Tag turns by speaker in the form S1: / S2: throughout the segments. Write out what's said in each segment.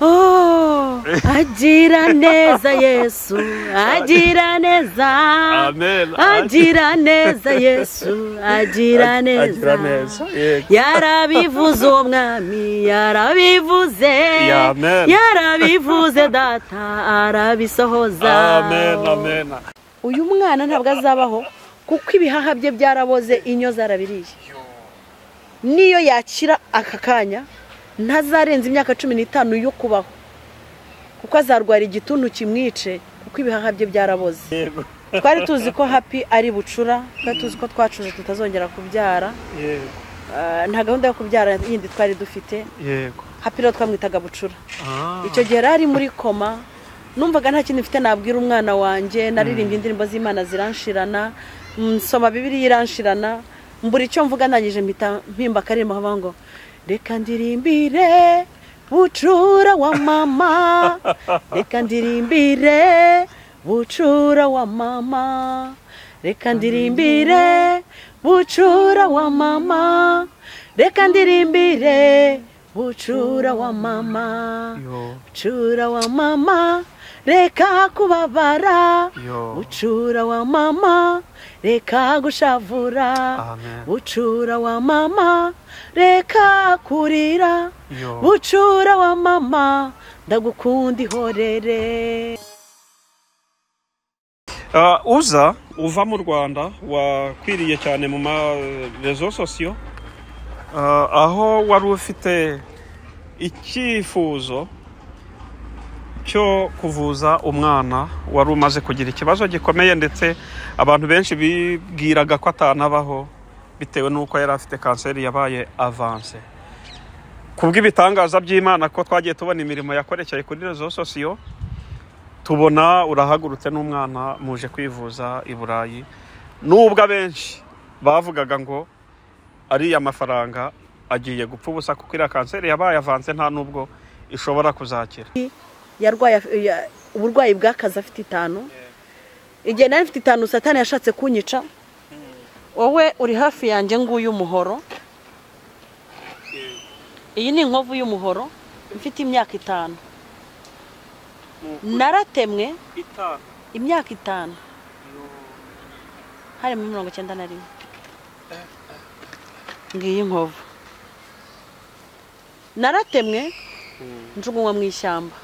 S1: Oh, agira neza Yesu, agira neza.
S2: Amen.
S1: Agira neza Yesu, agira neza.
S2: Agira neza, yego.
S1: Yarabivuze umwami, yarabivuze.
S2: Amen.
S1: Yarabivuze data, arabisohoza.
S2: Amen, amen.
S1: Uyu mwana ntabwo azabaho kuko ibihaha bye byaraboze, inyo zarabiriye. Niyo yakira aka kanya ntazarenza imyaka 15 yo kubaho, kuko azarwara igituntu kimwice, kuko ibihaha bye byaraboze. Twari tuzi ko Happy ari bucura, twari tuzi ko twacuze tutazongera kubyara.
S2: Yego.
S1: Nta gahunda yo kubyara yindi twari dufite.
S2: Yego.
S1: Happy rero twamwitaga bucura. Icyo gihe yari muri koma, numvaga nta kintu mfite nabwira umwana wanjye, naririmbye indirimbo z'Imana ziranshirana, nsoma Bibiliya iranshirana, mbura icyo mvuga, ndangije mpita mpimba akaririmbo kavuga ngo reka ndirimbire bucura wa mama, reka ndirimbire bucura wa mama, reka ndirimbire bucura wa mama, reka ndirimbire bucura wa mama, bucura wa mama, reka kubabara, bucura wa mama, reka gushavura, bucura wa mama, reka kurira, bucura wa mama, ndagukunda ihorere.
S2: Uza uva mu Rwanda wakwiriye cyane mu ma réseaux sociaux, aho wari ufite icyifuzo cyo kuvuza umwana wari umaze kugira ikibazo gikomeye, ndetse abantu benshi bibwiraga ko atanabaho bitewe n'uko yari afite kanseri yabaye avance. Kubw'ibitangaza by'Imana ko twagiye tubona imirimo yakorekeye kuri réseaux sociaux, tubona urahagurutse n'umwana muje kwivuza i Burayi, nubwo abenshi bavugaga ngo ariya mafaranga agiye gupfa ubusa kuko iriya kanseri yabaye avance nta nubwo ishobora kuzakira.
S1: Yarwaye uburwayi bw'akazi afite 5. Igihe nari mfite 5 Satani yashatse kunyica. Wowe uri hafi yanjye nguyu umuhoro. Iyi ni inkovu y'umuhoro, mfite imyaka 5. Naratemwe imyaka 5. Hari mu 91. Ngiyi inkovu. Naratemwe njugunywa mu ishyamba.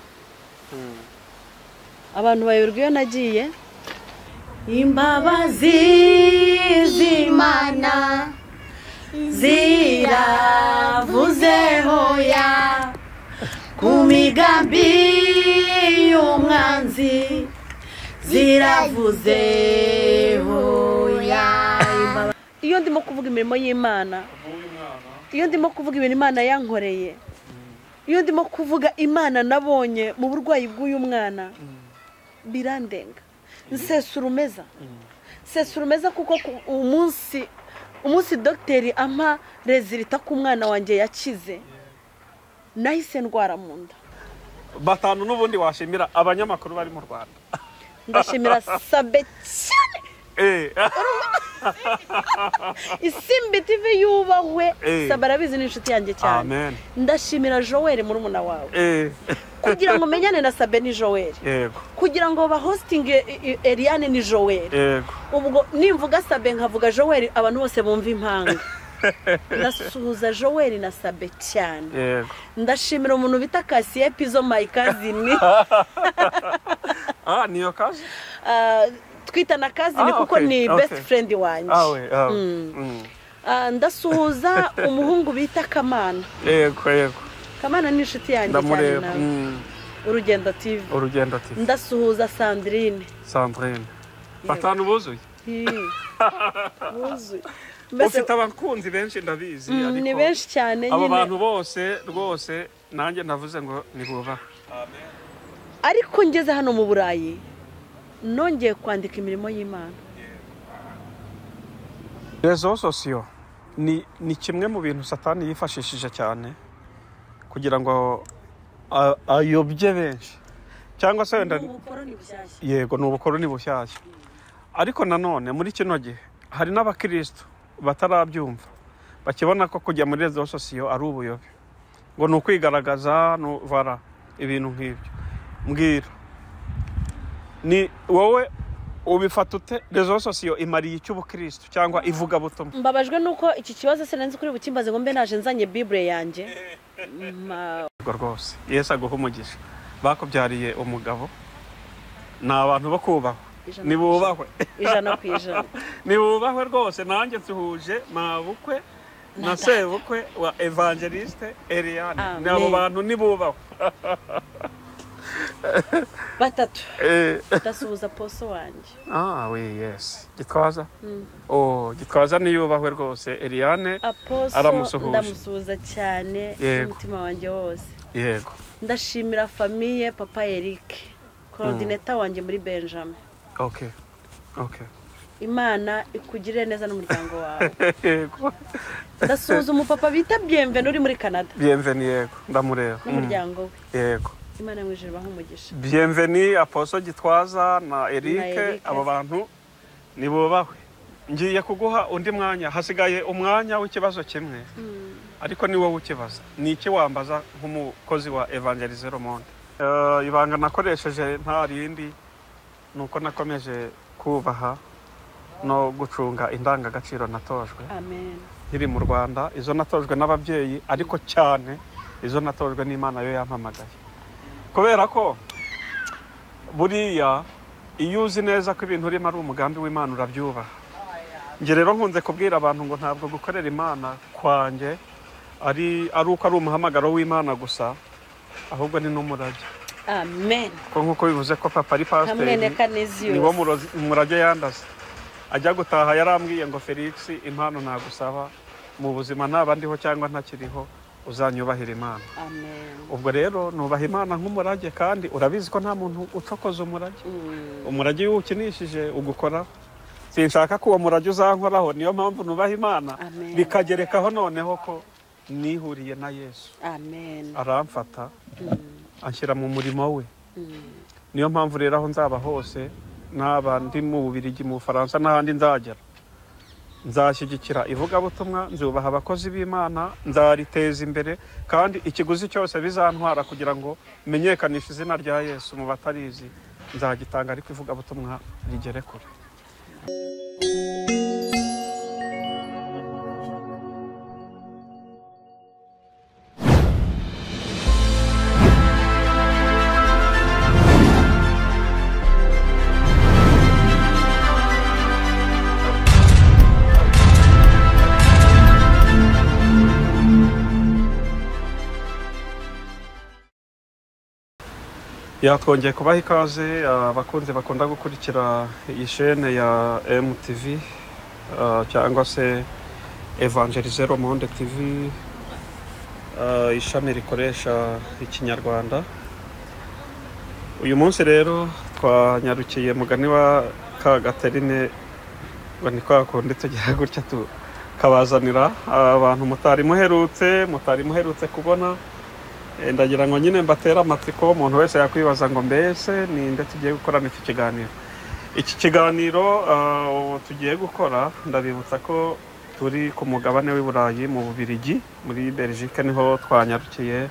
S1: Abantu bayoberwa iyo nagiye. Imbabazi z'Imana ziravuze hoya ku migambi y'umwanzi, ziravuze hoya. Iyo ndimo kuvuga imirimo y'Imana, iyo ndimo kuvuga ibintu Imana yankoreye, iyo ndimo kuvuga Imana nabonye mu burwayi bw'uyu mwana, birandenga. Nsesurumeza, nsesurumeza kuko umunsi dogiteri ampa rezilita ku mwana wanjye yakize, nahise ndwara mu nda.
S2: Batanu n'ubundi washimira abanyamakuru bari mu Rwanda.
S1: Ndashimira Sabe cyane. Isimbi TV yubahwe. Sabe arabizi ni inshuti yanjye cyane.
S2: Amen.
S1: Ndashimira Joel murumuna wawe. Kugira ngo menyane na Sabe ni Joel.
S2: Yego.
S1: Kugira ngo ba hosting Eliane ni Joel.
S2: Yego.
S1: Ubwo nimvuga Sabe nkavuga Joel abantu bose bumva impanga. Ndasuhuza Joel na Sabe cyane.
S2: Yego.
S1: Ndashimira umuntu bita Kasie Pizo my cousin.
S2: Ah, niyo kazi?
S1: Twita na cousin kuko ni best friend wanjye. Ndasuhuza umuhungu bita Kamana.
S2: Yego, yego.
S1: Kamana ni inshuti yanjye cyane nawe. Urugendo TV.
S2: Urugendo TV.
S1: Ndasuhuza Sandrine.
S2: Sandrine. Batanu buzuye?
S1: Buzuye.
S2: Ufite abakunzi benshi ndabizi, ariko
S1: ni benshi cyane nyine.
S2: Abo bantu bose rwose nanjye navuze ngo ni buba. Amen.
S1: Ariko ngeze hano mu Burayi nongeye kwandika imirimo y'Imana.
S2: Réseaux sociaux ni kimwe mu bintu Satani yifashishije cyane kugira ngo ayobye benshi, cyangwa se wenda yego ni ubukoroni bushyashya. Ariko nanone muri kino gihe hari n'abakristo batarabyumva, bakibona ko kujya muri réseaux sociaux ari ubuyobe, ngo ni ukwigaragaza, voilà, ibintu nk'ibyo. Mbwira, ni wowe ubifata ute? Réseaux sociaux imariye icyo ubukristo cyangwa ivugabutumwa?
S1: Mbabajwe nuko iki kibazo sinanzi kuri bukimbaze ngo mbe naje nzanye Bible yanjye.
S2: Rwose Yesu aguha umugisha, bakubyariye umugabo, ni abantu bo kubahwa, nibubahwe
S1: 100%,
S2: nibubahwe rwose. Nanjye nsuhuje mabukwe na sebukwe wa Evangeliste Eliane, ni abo bantu nibubahwe
S1: batatu. Ndasuhuza poso wanjye.
S2: Ah oui, yes, Gitwaza. Oh, Gitwaza niyubahwe rwose. Eliane aramusuhuje,
S1: ndamusuhuza cyane umutima wanjye wose.
S2: Yego.
S1: Ndashimira famille papa Eric, coordinator wanjye muri Benjamin.
S2: Okay. Okay.
S1: Imana ikugirire neza n'umuryango wawe.
S2: Yego.
S1: Ndasuhuza umupapa bita Bienvenu uri muri Canada.
S2: Bienvenu, yego, ndamureba.
S1: N'umuryango we.
S2: Yego.
S1: Imana mwijuru baha umugisha.
S2: Bienvenu, Aposo Gitwaza na Eric, abo bantu nibubahwe. Ngiye kuguha undi mwanya, hasigaye umwanya w'ikibazo kimwe. Ariko ni wowe ukibaza. Ni iki wambaza nk'umukozi wa Évangéliser le Monde? Ibanga nakoresheje nta rindi, nuko nakomeje kubaha no gucunga indangagaciro natojwe.
S1: Amen.
S2: Nkiri mu Rwanda, izo natojwe n'ababyeyi, ariko cyane izo natojwe n'Imana yo yampamagaye. Kubera ko buriya iyo uzi neza ko ibintu urimo ari umugambi w'Imana urabyubaha. Njye rero nkunze kubwira abantu ngo ntabwo gukorera Imana kwanjye ari uko ari umuhamagaro w'Imana gusa, ahubwo ni n'umurage.
S1: Amen.
S2: Ko nkuko bivuze ko papa ari pasiteri, niwo murage yandaze. Ajya gutaha yarambwiye ngo Felix, impano nagusaba mu buzima naba ndiho cyangwa ntakiriho, uzanyubahira Imana.
S1: Amen.
S2: Ubwo rero nubaha Imana nk'umurage, kandi urabizi ko nta muntu ucokoza umurage. Umurage iyo uwukinishije ugukora. Sinshaka ko uwo murage uzankoraho, niyo mpamvu nubaha Imana. Bikagerekaho noneho ko nihuriye na Yesu.
S1: Amen.
S2: Aramfata anshyira mu murimo we. Niyo mpamvu rero aho nzaba hose, naba ndi mu Bubiligi, mu Bufaransa n'ahandi nzagera, nzashyigikira ivugabutumwa, nzubaha abakozi b'Imana, nzariteza imbere, kandi ikiguzi cyose bizantwara kugira ngo menyekanishe izina rya Yesu mu batarizi, nzagitanga, ariko ivugabutumwa rigere kure. Yatwongeye kubaha ikaze abakunzi bakunda gukurikira iyi chaîne ya MTV cyangwa se Évangéliser le Monde TV, ishami rikoresha ikinyarwanda. Uyu munsi rero twanyarukiye mugani wa Kagaterine, ngo ni kwa kundi tugira gutya tukabazanira abantu mutari muherutse kubona. Ndagira ngo nyine mbatera amatsiko, umuntu wese yakwibaza ngo mbese ninde tugiye gukorana iki kiganiro. Iki kiganiro tugiye gukora, ndabibutsa ko turi ku mugabane w'i Burayi, mu Bubiligi, muri Belgique niho twanyarukiye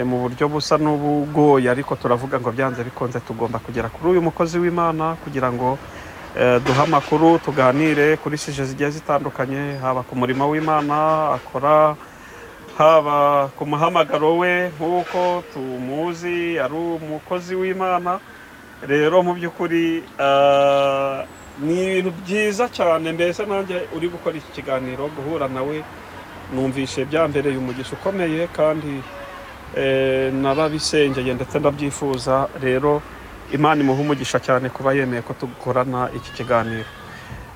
S2: mu buryo busa n'ubugoye, ariko turavuga ngo byanze bikunze tugomba kugera kuri uyu mukozi w'Imana kugira ngo duhe amakuru, tuganire kuri sije zigiye zitandukanye, haba ku murimo w'Imana akora, haba ku muhamagaro we nk'uko tumuzi ari umukozi w'Imana. Rero mu by'ukuri ni ibintu byiza cyane, mbese nanjye uri gukora iki kiganiro guhura nawe numvishe byambereye umugisha ukomeye, kandi nababisengeye ndetse ndabyifuza. Rero Imana imuha umugisha cyane kuba yemeye ko tukorana iki kiganiro.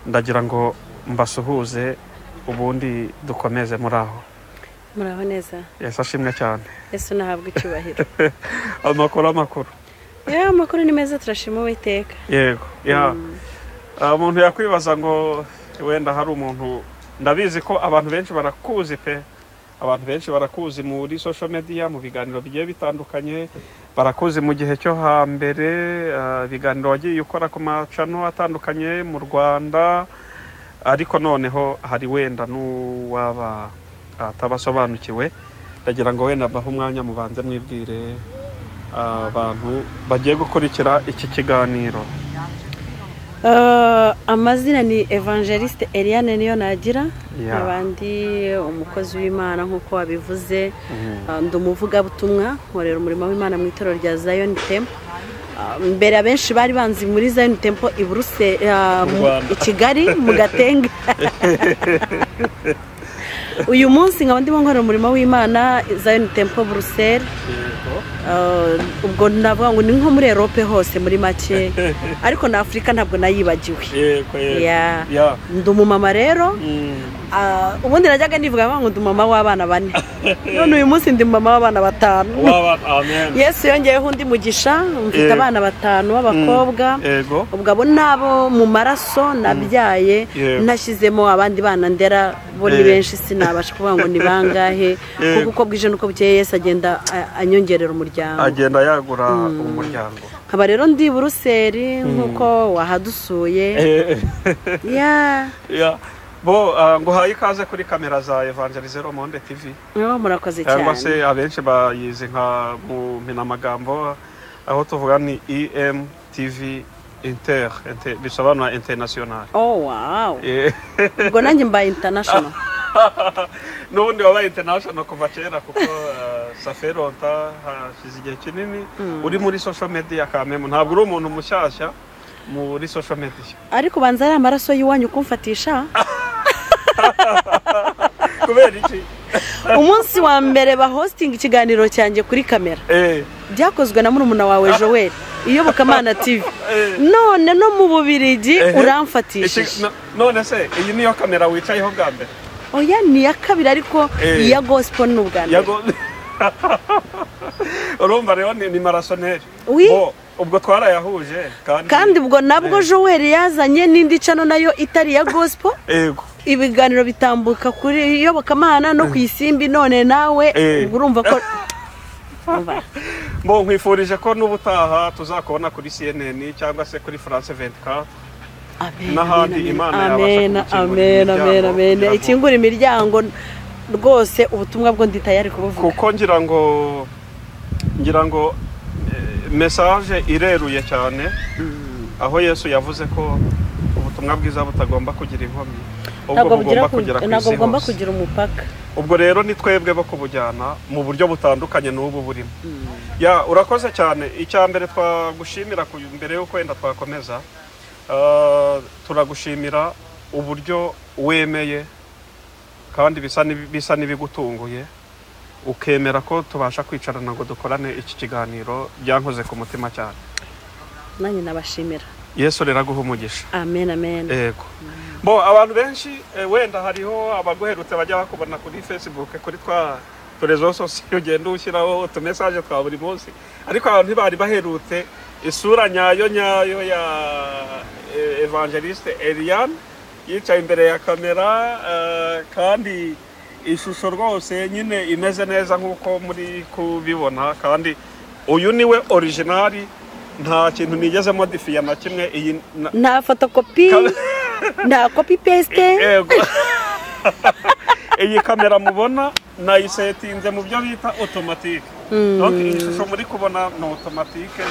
S2: Ndagira ngo mbasuhuze ubundi dukomeze. Muri aho
S1: muraho neza.
S2: Yesu ashimwe cyane.
S1: Yesu nahabwe icyubahiro.
S2: Amakuru.
S1: Ya, amakuru ni meza, turashima Uwiteka.
S2: Yego. Ya. Umuntu yakwibaza ngo wenda hari umuntu, ndabizi ko abantu benshi barakuzi pe. Abantu benshi barakuzi muri social media, mu biganiro bigiye bitandukanye, barakuzi mu gihe cyo hambere, ibiganiro wagiye ukora ku macano atandukanye mu Rwanda. Ariko noneho hari wenda n'uwaba atabasobanukiwe, ndagira ngo wenda mbahe umwanya mubanze mwibwire abantu bagiye gukurikira iki kiganiro.
S1: Amazina ni Evangeliste Eliane niyo nagira, abandi umukozi w'Imana nk'uko wabivuze. Ndi umuvugabutumwa, nkorera umurimo w'Imana mu itorero rya Zion Temple. Mbere abenshi bari banzi muri Zion Temple i Buruse, i Kigali mu Gatenga. Uyu munsi nkaba ndimo nkorera umurimo w'Imana Zion Temple Bruxelles. Ubwo navuga ngo ni nko muri Europe hose muri make, ariko na Afrika ntabwo nayibagiwe. Ndi umumama rero. Ubundi najyaga nivuga ngo ndi umumama w'abana 4, none uyu munsi ndi umumama w'abana 5. Yesu yongeyeho undi mugisha, mfite abana 5 b'abakobwa. Ubwo abo nabo mu maraso nabyaye, ntashyizemo abandi bana ndera bo ni benshi, sinabasha kuvuga ngo ni bangahe, kuko uko bwije nuko bukeye Yesu agenda anyongerera umuryango,
S2: agenda yagura umuryango.
S1: Nkaba rero ndi Buruseli nk'uko wahadusuye.
S2: Bo nguhaye ikaze kuri kamera za Evangelize Monde TV.
S1: Murakoze cyane.
S2: Cyangwa se abenshi bayizi nka mu mpinamagambo, aho tuvuga ni EMTV Inter, bisobanura international.
S1: Oh wow. Ubwo nanjye mbaye international.
S2: N'ubundi wabaye international kuva kera, kuko saferonta hashize igihe kinini uri muri social media kamemu, ntabwo uri umuntu mushyashya muri social media.
S1: Ariko banza ari amaraso y'iwanyu kumfatisha.
S2: Kubera iki?
S1: Umunsi wa mbere ba hosting ikiganiro cyanjye kuri kamera byakozwe na murumuna wawe Joel, Iyobokamana TV. None no mu Bubirigi uramfatishije.
S2: None se iyi niyo kamera wicayeho bwa mbere?
S1: Oya, ni ya kabiri, ariko iya gospel ni ubwa mbere.
S2: Urumva rero ni marasoneri. Ubwo twarayahuje
S1: kandi ubwo nabwo Joel yazanye n'indi cano nayo itari ya gospel.
S2: Yego.
S1: Ibiganiro bitambuka kuri Iyobokamana no ku Isimbi, none nawe urumva ko
S2: Mbo nkwifurije ko n'ubutaha tuzakubona kuri CNN cyangwa se kuri France 24. N'ahandi Imana yabasha
S1: Amen, amen, amen. Ikingura imiryango rwose, ubutumwa bwo ndi tayari kubuvuga.
S2: Kuko ngira ngo message ireruye cyane, aho Yesu yavuze ko ubutumwa bwiza butagomba kugira inkomyi, ubwo bugomba kugera ku isi hose,
S1: ntabwo kugira umupaka.
S2: Ubwo rero ni twebwe bo kubujyana mu buryo butandukanye n'ubu burimo. Ya, urakoze cyane. Icya mbere twagushimira mbere y'uko wenda twakomeza, turagushimira uburyo wemeye kandi bisa n'ibigutunguye, ukemera ko tubasha kwicarana ngo dukorane iki kiganiro. Byankoze ku mutima cyane.
S1: Nanjye nabashimira.
S2: Yesu rero aguhe umugisha.
S1: Amen, amen.
S2: Yego. Bo abantu benshi wenda hariho abaguherutse bajya bakubona kuri Facebook, kuri twa réseaux sociaux ugenda ushyiraho utumessage twa buri munsi, ariko abantu ntibari baherutse isura nyayo nyayo ya Evangeliste Eliane yicaye imbere ya kamera, kandi ishusho rwose nyine imeze neza nk'uko muri kubibona. Kandi uyu niwe originali, nta kintu nigeze modifiya na kimwe. Iyi
S1: nta photocopy, nta copy paste.
S2: Yego. Iyi kamera mubona nayisetinze mu byo bita automatique. Donc ishusho muri kubona ni automatique.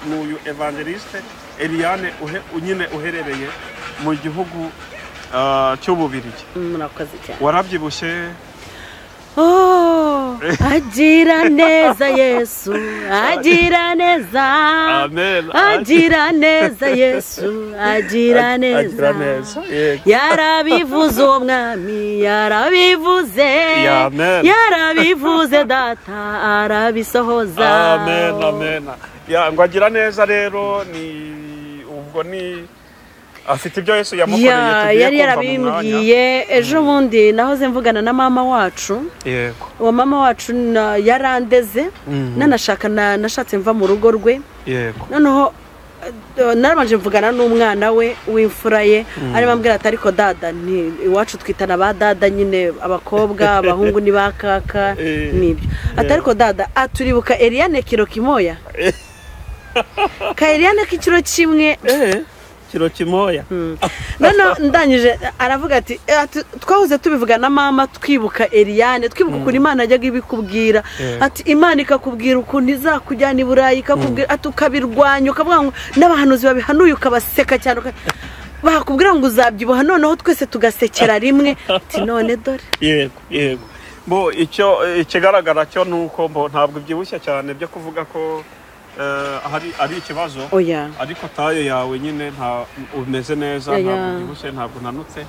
S2: N'uyu Evangeliste Eliane nyine uherereye mu gihugu cy'Ububirigi.
S1: Murakoze cyane.
S2: Warabyibushye.
S1: Oh, agira neza Yesu, agira neza.
S2: Amen.
S1: Agira neza Yesu, agira neza. Yarabivuze umwami, yarabivuze. Yarabivuze data, arabisohoza.
S2: Amen, amen. Ya, ngo agira neza rero ni ubwo ni afite ibyo Yesu yamukoreye.
S1: Yari yarabimbwiye ejo bundi nahoze mvugana na mama wacu.
S2: Yego.
S1: Uwo mama wacu yarandeze, nanashaka nashatse mva mu rugo rwe.
S2: Yego.
S1: Noneho narabanje mvugana n'umwana we w'imfura ye, arimo ambwira ati ariko dada ni iwacu twitana ba dada nyine, abakobwa abahungu ni ba kaka nibyo. Ati ariko dada aturibuka Eliane kiro kimoya. Ka Eliane k'ikiro kimwe.
S2: Kiro kimoya.
S1: None ndangije aravuga ati twahoze tubivuga na mama twibuka Eliane, twibuka ukuntu Imana yajyaga ibikubwira. Ati Imana ikakubwira ukuntu izakujyana i Burayi, ikakubwira ati ukabirwanya, ukavuga ngo n'abahanuzi babihanuye ukabaseka cyane, bakubwira ngo uzabyibuha, noneho twese tugasekera rimwe. Ati none dore.
S2: Yego yego. Bo icyo ikigaragara cyo nuko mbo ntabwo byibushye cyane byo kuvuga ko hari ikibazo. Ariko taye yawe nyine nta umeze neza, ntabwo byibushye, ntabwo unanutse.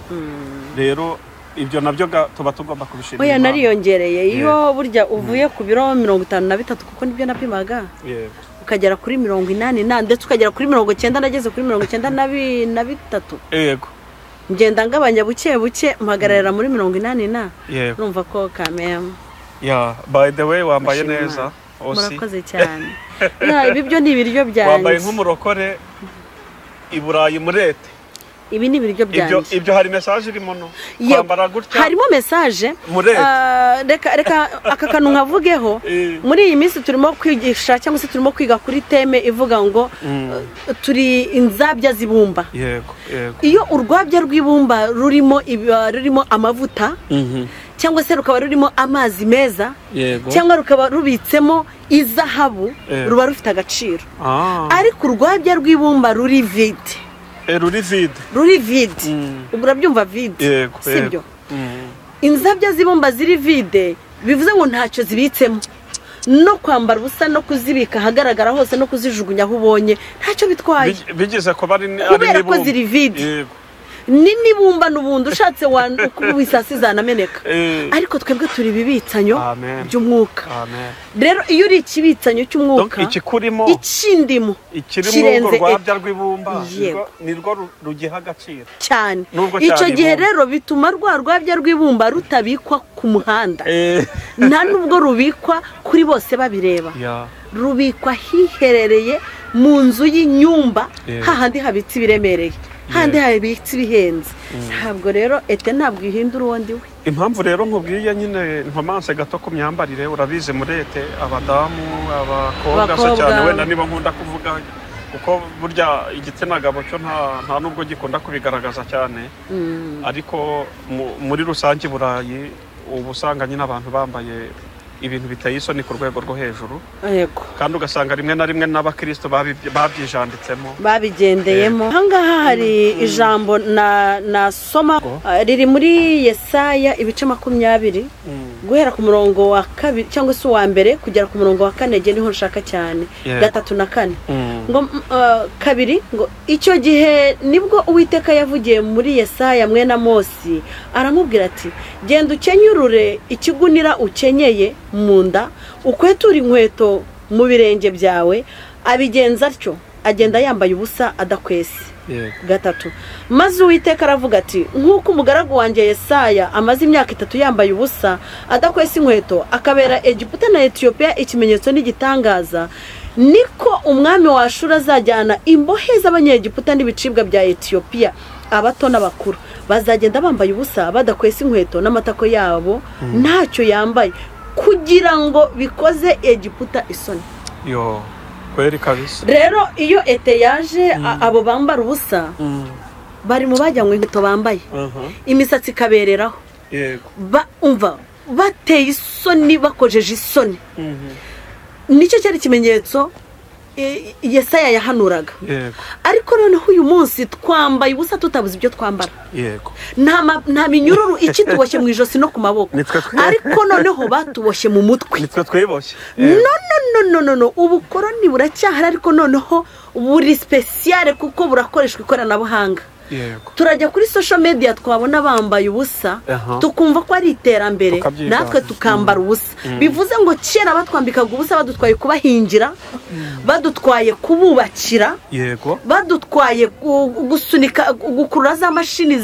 S2: Rero ibyo nabyo tuba tugomba kubishimira.
S1: Oya, nariyongereye. Iyo burya uvuye ku biro 53 kuko nibyo napimaga.
S2: Yego.
S1: Ukagera kuri 80 na ndetse ukagera kuri 90, nageze kuri 93.
S2: Yego.
S1: Ngenda ngabanya buke buke mpagarara muri 80 na. Urumva ko kamem.
S2: Yeah, by the way wambaye neza.
S1: Murakoze cyane. Ya, ibi byo ni ibiryo byanjye.
S2: Wambaye nk'umurokore i Burayi murete.
S1: Ibi ni ibiryo byanjye.
S2: Ibyo hari message irimo no. Kwambara gutya.
S1: Harimo message. Reka reka aka kantu nkavugeho. Muri iyi minsi turimo kwigisha cyangwa se turimo kwiga kuri teme ivuga ngo turi inzabya zibumba.
S2: Yego, yego.
S1: Iyo urwabya rw'ibumba rurimo amavuta cyangwa se rukaba rurimo amazi meza, cyangwa rukaba rubitsemo izahabu, ruba rufite agaciro. Ariko urwabya rw'ibumba ruri vide.
S2: Ruri vide.
S1: Ruri vide. Ubwo urabyumva vide. Sibyo? Inzabya z'ibumba ziri vide bivuze ngo ntacyo zibitsemo. No kwambara ubusa no kuzibika ahagaragara hose no kuzijugunya aho ubonye ntacyo bitwaye.
S2: Bigeze ko bari
S1: kubera ko ziri vide. Nini bumba nubundi ushatse ukubisasi zanameneka. Ariko twebwe turi bibitsanyo by'umwuka. Rero iyo uri ikibitsanyo cy'umwuka,
S2: ikikurimo
S1: ikindimo
S2: ikirimo urwabya rw'ibumba nirwo rugiha agaciro
S1: cyane. Icyo gihe rero bituma rwa rwabya rw'ibumba rutabikwa ku muhanda, nta nubwo rubikwa kuri bose babireba, rubikwa hiherereye mu nzu y'inyumba, hahandi habitse ibiremereye, handi habitse ibihenze. Ntabwo rero ete ntabwo ihindura uwo ndi we.
S2: Impamvu rero nkubwiye nyine nkomanse gato ku myambarire, urabizi murete abadamu abakobwa se cyane wenda niba nkunda kuvuga kuko burya igitsina gabo cyo nta nubwo gikunda kubigaragaza cyane, ariko muri rusange Burayi ubu usanga nyine abantu bambaye ibintu biteye isoni ku rwego rwo hejuru.
S1: Yego.
S2: Kandi ugasanga rimwe na rimwe n'abakristo babyijanditsemo,
S1: babigendeyemo. Ahangaha hari ijambo nasoma riri muri Yesaya ibice 20 guhera ku murongo wa 2 cyangwa se uwa mbere kugera ku murongo wa 4, niho nshaka cyane, 3 na 4. Ngo 2 ngo icyo gihe nibwo Uwiteka yavugiye muri Yesaya mwene Amosi aramubwira ati genda ukenyurure ikigunira ukenyeye mu nda, ukwetura inkweto mu birenge byawe. Abigenza atyo, agenda yambaye ubusa adakwese. 3 maze Uwiteka aravuga ati nk'uko umugaragu wanjye Yesaya amaze imyaka 3 yambaye ubusa adakwese inkweto, akabera Egiputa na Etiyopiya ikimenyetso n'igitangaza, niko umwami wa Ashuri azajyana imbohe z'abanyegiputa n'ibicibwa bya Etiyopiya, abato n'abakuru, bazagenda bambaye ubusa badakwese inkweto n'amatako yabo ntacyo yambaye, kugira ngo bikoze Egiputa isoni.
S2: Yo, kweri kabisa.
S1: Rero iyo ete yaje abo bambara ubusa bari mu bajyanywe inkweto bambaye, imisatsi ikabereraho.
S2: Yego.
S1: Umva bateye isoni, bakojeje isoni. Nicyo cyari ikimenyetso Yesaya yahanuraga. Ariko noneho uyu munsi twambaye ubusa tutabuze ibyo twambara.
S2: Yego.
S1: Nta minyururu ikituboshye mu ijosi no ku maboko. Ariko noneho batuboshye mu mutwe.
S2: Nitwe twiboshye.
S1: No no no no no, ubukoroni buracyahari ariko noneho buri special kuko burakoreshwa ikoranabuhanga.
S2: Yego.
S1: Turajya kuri social media twabona bambaye ubusa tukumva ko ari iterambere, natwe tukambara ubusa. Bivuze ngo kera batwambikaga ubusa badutwaye kubahingira, badutwaye kububakira,
S2: yego,
S1: badutwaye gusunika gukurura za mashini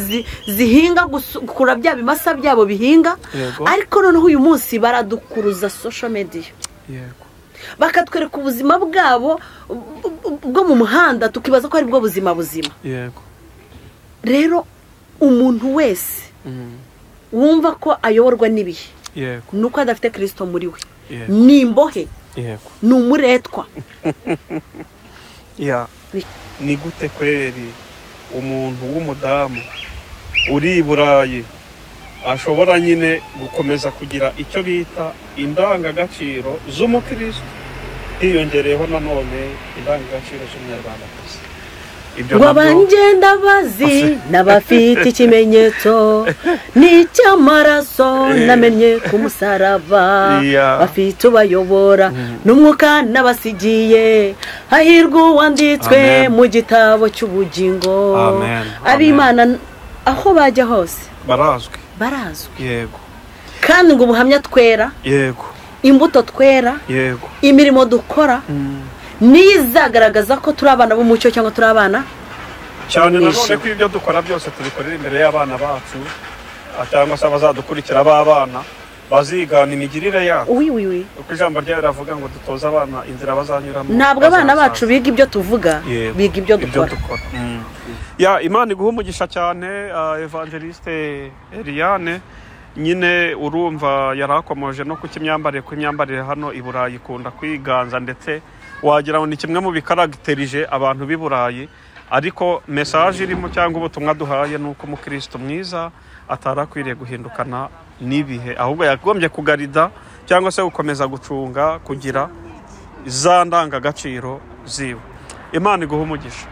S1: zihinga, gukurura bya bimasa byabo bihinga. Ariko noneho uyu munsi baradukuruza social media.
S2: Yego.
S1: Bakatwereka ubuzima bwabo bwo mu muhanda tukibaza ko ari bwo buzima buzima.
S2: Yego.
S1: Rero umuntu wese wumva ko ayoborwa n'ibihe,
S2: yego,
S1: nuko adafite Kristo muri we, ni imbohe,
S2: yego,
S1: ni umuretwa.
S2: Ya, ni gute kweri umuntu w'umudamu uri i Burayi ashobora nyine gukomeza kugira icyo bita indangagaciro z'umukristo, hiyongereyeho nanone indangagaciro z'umunyarwandakazi. Ibyo
S1: ngo
S2: nabyo
S1: abangenda bazi n'abafite ikimenyetso n'icy'amaraso namenye ku musaraba,
S2: Yeah.
S1: bafite ubayobora n'umwuka n'abasigiye, hahirwa uwanditswe
S2: Amen.
S1: mu gitabo cy'ubugingo.
S2: Amen.
S1: Ab'Imana aho bajya hose
S2: barazwi,
S1: barazwi.
S2: Yego.
S1: Kandi ngo ubuhamya twera,
S2: yego,
S1: imbuto twera,
S2: yego,
S1: imirimo dukora niyo izagaragaza ko turi abana b'umucyo cyangwa turi abana
S2: cyane.
S1: B'umwijima.
S2: Nanone ko ibyo dukora byose tubikorera imbere y'abana bacu, cyangwa se abazadukurikira b'abana bazigana imigirire yabo,
S1: Wi wi wi.
S2: kuko ijambo ryayo riravuga ngo dutoze abana inzira bazanyuramo.
S1: Ntabwo abana
S2: bazasaza.
S1: bacu biga ibyo tuvuga,
S2: Yego,
S1: biga ibyo dukora.
S2: Ya, Imana iguha umugisha cyane, Evangeliste Eliane. Nyine urumva yarakomoje no ku kimyambarire, ku imyambarire hano i Burayi ikunda kwiganza, ndetse wagira ngo ni kimwe mu bikaragiterije abantu b'i Burayi. Ariko message irimo cyangwa ubutumwa duhaye ni uko umukristo mwiza atari akwiriye guhindukana n'ibihe, ahubwo yagombye kugarida cyangwa se gukomeza gucunga kugira za ndangagaciro ziwe. Imana iguha umugisha.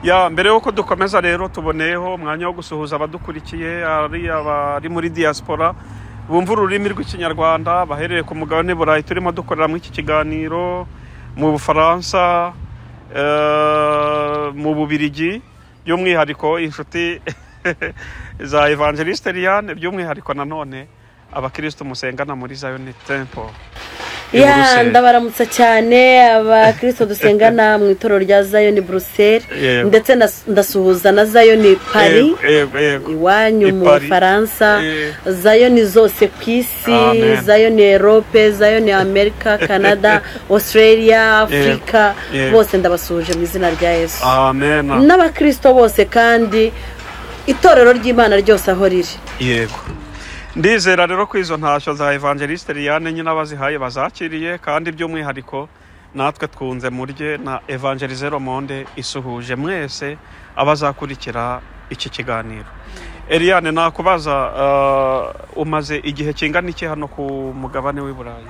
S2: Ya, mbere y'uko dukomeza rero, tuboneyeho umwanya wo gusuhuza abadukurikiye, ari abari muri diaspora bumva ururimi rw'Ikinyarwanda, baherereye ku mugabane Burayi turimo dukoreramo iki kiganiro, mu Bufaransa, mu Bubirigi, by'umwihariko inshuti za Evangeliste Eliane, by'umwihariko nanone abakristo musengana muri Zion Temple i
S1: Ya,
S2: Buruseli.
S1: ndabaramutsa cyane abakristo dusengana mu itorero rya Zion Bruxelles,
S2: Yego.
S1: ndetse ndasuhuza na Zion Paris,
S2: Yego, yego, yego.
S1: iwanyu
S2: I
S1: mu
S2: Paris.
S1: Bufaransa, Zion zose ku isi,
S2: Amen.
S1: Zion Europe, Zion America, Canada, Australia, Africa,
S2: Yego.
S1: bose ndabasuhuje mu izina rya Yesu.
S2: Amen.
S1: N'abakristo bose kandi itorero ry'Imana ryose aho riri.
S2: Yego, ndizera rero ko izo ntashyo za Evangeliste Eliane nyine abazihaye bazakiriye, kandi by'umwihariko natwe twunze murye na Evangelise Monde isuhuje mwese abazakurikira iki kiganiro. Eliane, nakubaza, umaze igihe kingana iki hano ku mugabane w'i Burayi?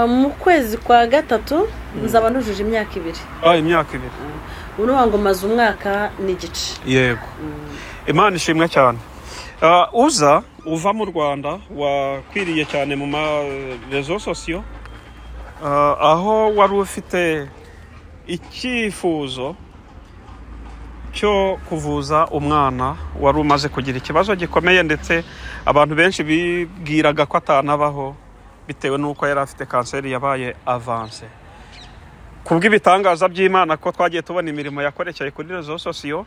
S1: Mu kwezi kwa gatatu nzaba nujuje imyaka 2.
S2: Imyaka 2.
S1: Ubu ni ngo maze umwaka n'igice.
S2: Yego, Imana ishimwe cyane. Uza uva mu Rwanda wakwiriye cyane mu ma réseaux sociaux, aho wari ufite icyifuzo cyo kuvuza umwana wari umaze kugira ikibazo gikomeye, ndetse abantu benshi bibwiraga ko atanabaho bitewe n'uko yari afite kanseri yabaye avancée. Kubw'ibitangaza by'Imana, ko twagiye tubona imirimo yakorekeye kuri réseaux sociaux,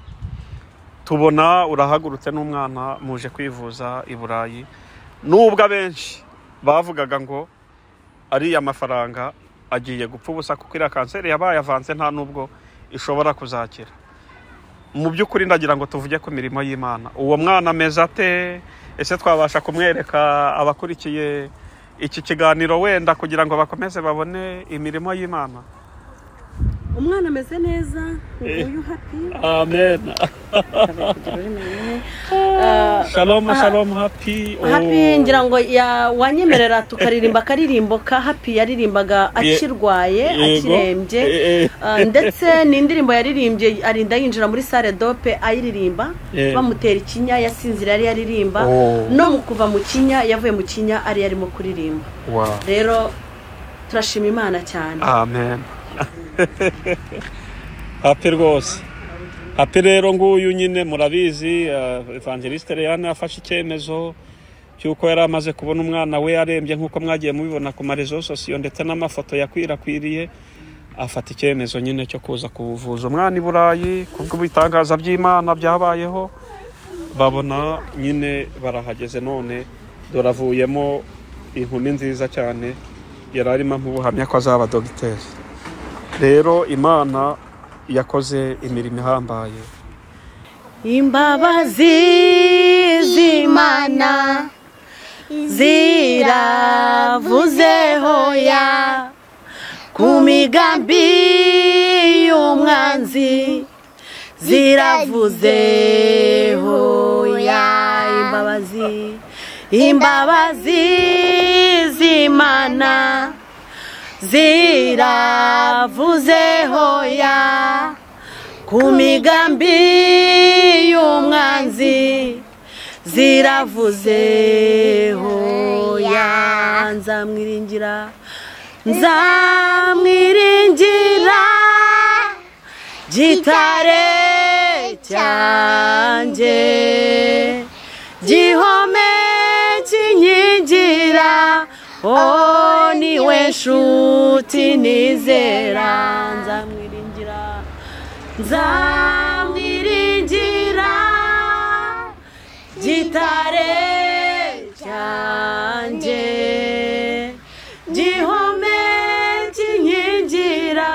S2: tubona urahagurutse n'umwana muje kwivuza i Burayi, nubwo abenshi bavugaga ngo ariya mafaranga agiye gupfa ubusa, kuko iriya kanseri yabaye avancée nta nubwo ishobora kuzakira. Mu by'ukuri ndagira ngo tuvuge ku mirimo y'Imana. Uwo mwana ameze ate? Ese twabasha kumwereka abakurikiye iki kiganiro wenda kugira ngo bakomeze babone imirimo y'Imana?
S1: Umwana ameze neza, nguyu Happy.
S2: Amen. Shalom, shalom, Happy.
S1: Happy, ngira ngo wanyemerera tukaririmba akaririmbo ka Happy yaririmbaga akirwaye, akirembye. Ndetse ni indirimbo yaririmbye arinda yinjira muri salle d'op ayiririmba, bamutera ikinya yasinzira yari yaririmba, no mu kuva mu kinya, yavuye mu kinya ari yarimo kuririmba. Rero turashima Imana cyane.
S2: Amen. Happy rwose, Happy rero nguyu nyine murabizi, Evangeliste Eliane afashe icyemezo cy'uko yari amaze kubona umwana we arembye, nk'uko mwagiye mubibona ku ma réseaux sociaux ndetse n'amafoto yakwirakwiriye, afata icyemezo nyine cyo kuza kuvuza umwana i Burayi. Kubw'ibitangaza by'Imana byabayeho, babona nyine barahageze, none dore avuyemo inkumi nziza cyane yari arimo nk'ubuhamya ko azaba dogiteri. Rero Imana yakoze imirimo ihambaye.
S1: Imbabazi z'Imana ziravuze hoya ku migambi y'umwanzi. ziravuze hoya. Imbabazi, imbabazi z'Imana ziravuze hoya ku migambi y'umwanzi, ziravuze hoya. Nzamwiringira, nzamwiringira gitare cyanjye, gihome kinkingira, oh niwe nshuti nizera. Nzamwiringira, nzamwiringira gitare cyanjye, gihome kinkingira,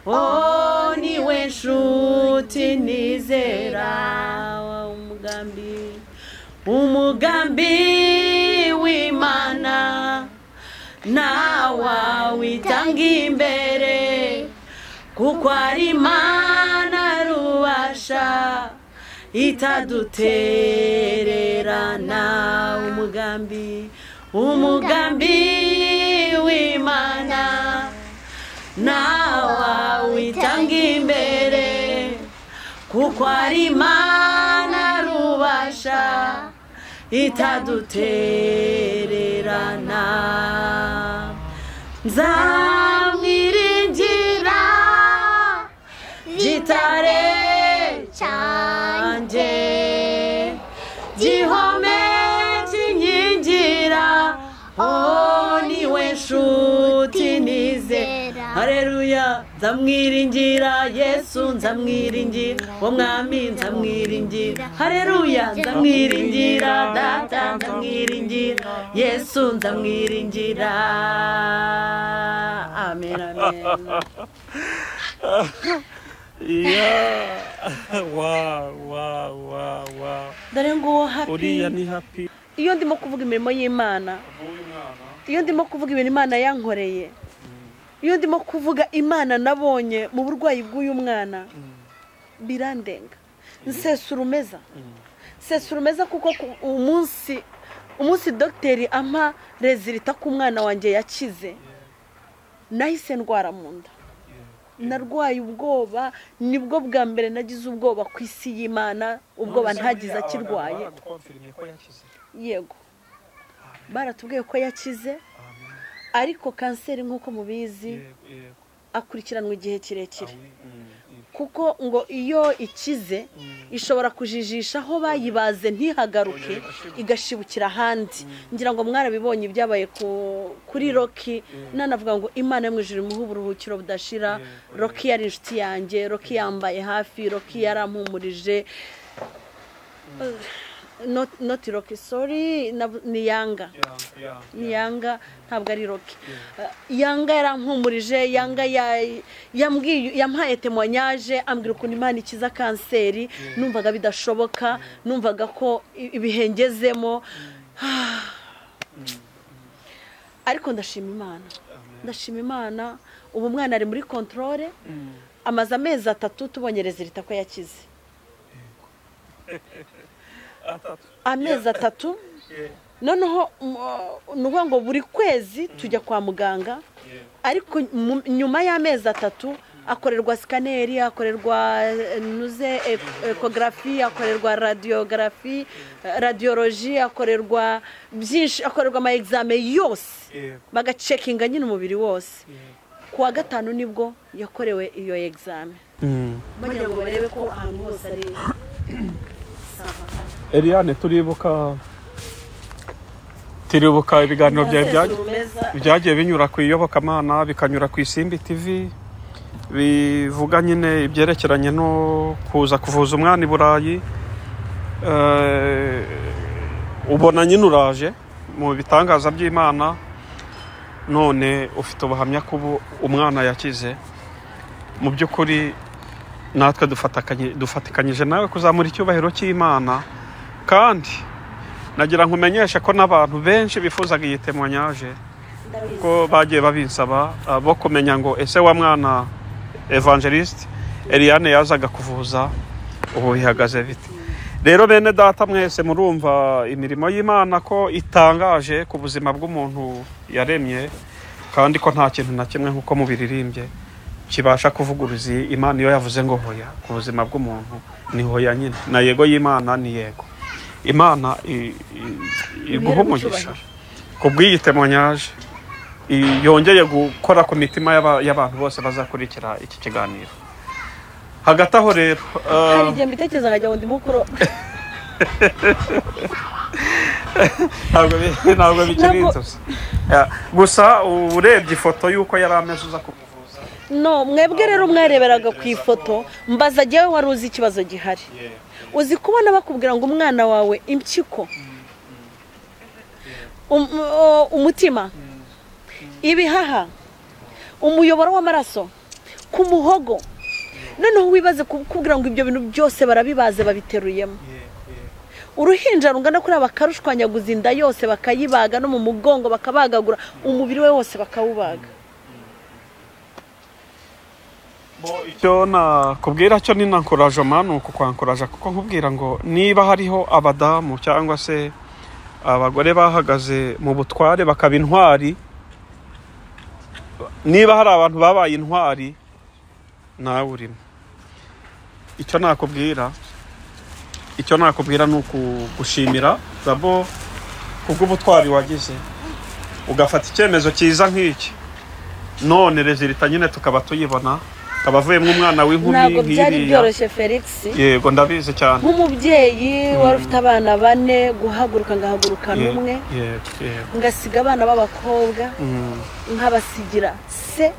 S1: oh niwe nshuti nizera. Umugambi, umugambi w'Imana nawawitanga imbere, kuko ari Imana rubasha itadutererana. Umugambi, umugambi w'Imana nawawitanga imbere, kuko ari Imana rubasha itadutererana. Nzamwiringira gitare cyanjye, gihome kinkingira, oh niwe nshuti nizera. Haleluya. Nzamwiringira Yesu, nzamwiringira uwo mwami, nzamwiringira. Haleluya. Nzamwiringira Data, nzamwiringira Yesu, nzamwiringira. Amen, amen.
S2: Yeah. Wow, wow, wow, wow.
S1: Dore nguwo Happy.
S2: Uriya ni Happy.
S1: Iyo ndimo kuvuga imirimo y'Imana, iyo ndimo kuvuga ibintu Imana yankoreye, iyo ndimo kuvuga Imana nabonye mu burwayi bw'uyu mwana, birandenga. Nsesa urumeza, nsesa urumeza, kuko umunsi dogiteri ampa résultat ko umwana wanjye yakize, nahise ndwara mu nda. Narwaye ubwoba, nibwo bwa mbere nagize ubwoba ku isi y'Imana, ubwoba ntagize akirwaye. Yego, baratubwiye ko yakize, ariko kanseri nk'uko mubizi akurikiranwa igihe kirekire, kuko ngo iyo ikize ishobora kujijisha aho bayibaze ntihagaruke, igashibukira ahandi. Ngira ngo mwarabibonye ibyabaye kuri Rocky. Nanavuga ngo Imana yo mu ijuru imuhe uburuhukiro budashira. Rocky yari inshuti yanjye, Rocky yambaye hafi, Rocky yarampumurije. Not Rocky, sorry, ni Yanga, ni Yanga, ntabwo ari Rocky. Yanga yarampumurije. Yanga yambwiye, yampaye témoignage, ambwira ukuntu Imana ikiza kanseri. Numvaga bidashoboka, numvaga ko ibihengezemo, ariko ndashima Imana, ndashima Imana. Ubu umwana ari muri contrôle, amaze amezi 3 tubonye résultat ko yakize. Amezi 3. Noneho ni ukuvuga ngo buri kwezi tujya kwa muganga, ariko nyuma y'amezi 3 akorerwa scanner, akorerwa nuze échographie, akorerwa radiographie, radiologie, akorerwa byinshi, akorerwa ama examen yose, bagacekinga nyine umubiri wose. Kuwa gatanu nibwo yakorewe iyo examen, bagira ngo barebe ko ahantu hose ari sawa.
S2: Eliane, turibuka ibiganiro byawe byagiye binyura ku Iyobokamana, bikanyura ku Isimbi TV, bivuga nyine ibyerekeranye no kuza kuvuza umwana i Burayi. Ubona nyine uraje mu bitangaza by'Imana, none ufite ubuhamya ko umwana yakize. Mu by'ukuri natwe dufatikanyije nawe kuzamura icyubahiro cy'Imana, kandi nagira nkumenyeshe ko n'abantu benshi bifuzaga iyi témoignage, ko bagiye babinsaba bo kumenya ngo ese wa mwana Evangelist Eliane yazaga kuvuza Ubu bihagaze bite? Rero bene data mwese murumva imirimo y'Imana ko itangaje ku buzima bw'umuntu yaremye, kandi ko nta kintu na kimwe nk'uko mubiririmbye kibasha kuvuguruza Imana. Iyo yavuze ngo hoya ku buzima bw'umuntu ni hoya nyine, na yego y'Imana ni yego. Imana iguha umugisha ku bw'iyi témoignage yongeye gukora ku mitima y'abantu bose bazakurikira iki kiganiro. Hagati aho rero,
S1: Hari igihe mbitekereza nkajya ngo ndimo kurota.
S2: Ntabwo bikiri inzozi. Gusa urebye ifoto y'uko yari ameze uza kumuvuza.
S1: No mwebwe rero mwareberaga ku ifoto, mbaza jyewe wari uzi ikibazo gihari. Uzi kubona bakubwira ngo umwana wawe impyiko, umutima, ibihaha, umuyoboro w'amaraso ku muhogo, noneho wibaze kukubwira ngo ibyo bintu byose barabibaze babiteruyemo. Uruhinja rungana kuri bakarushwanyaguza inda yose bakayibaga, no mu mugongo bakabagagura, umubiri we wose bakawubaga.
S2: Icyo nakubwira cyo ni encouragement, ni ukukwankuraja, kuko nkubwira ngo niba hariho abadamu cyangwa se abagore bahagaze mu butware bakaba intwari, niba hari abantu babaye intwari nawe urimo. Icyo nakubwira ni ukugushimira d'abord kubw'ubutwari wagize ugafata icyemezo cyiza nk'iki, none résultat nyine tukaba tuyibona, akaba avuyemo umwana w'inkumi
S1: Ntabwo byari
S2: nk'iriya.
S1: byoroshye, Felix.
S2: Yego, ndabizi cyane.
S1: Nk'umubyeyi wari ufite abana bane, guhaguruka ngahagurukana umwe,
S2: yego yego
S1: ngasiga abana b'abakobwa, nkabasigira se.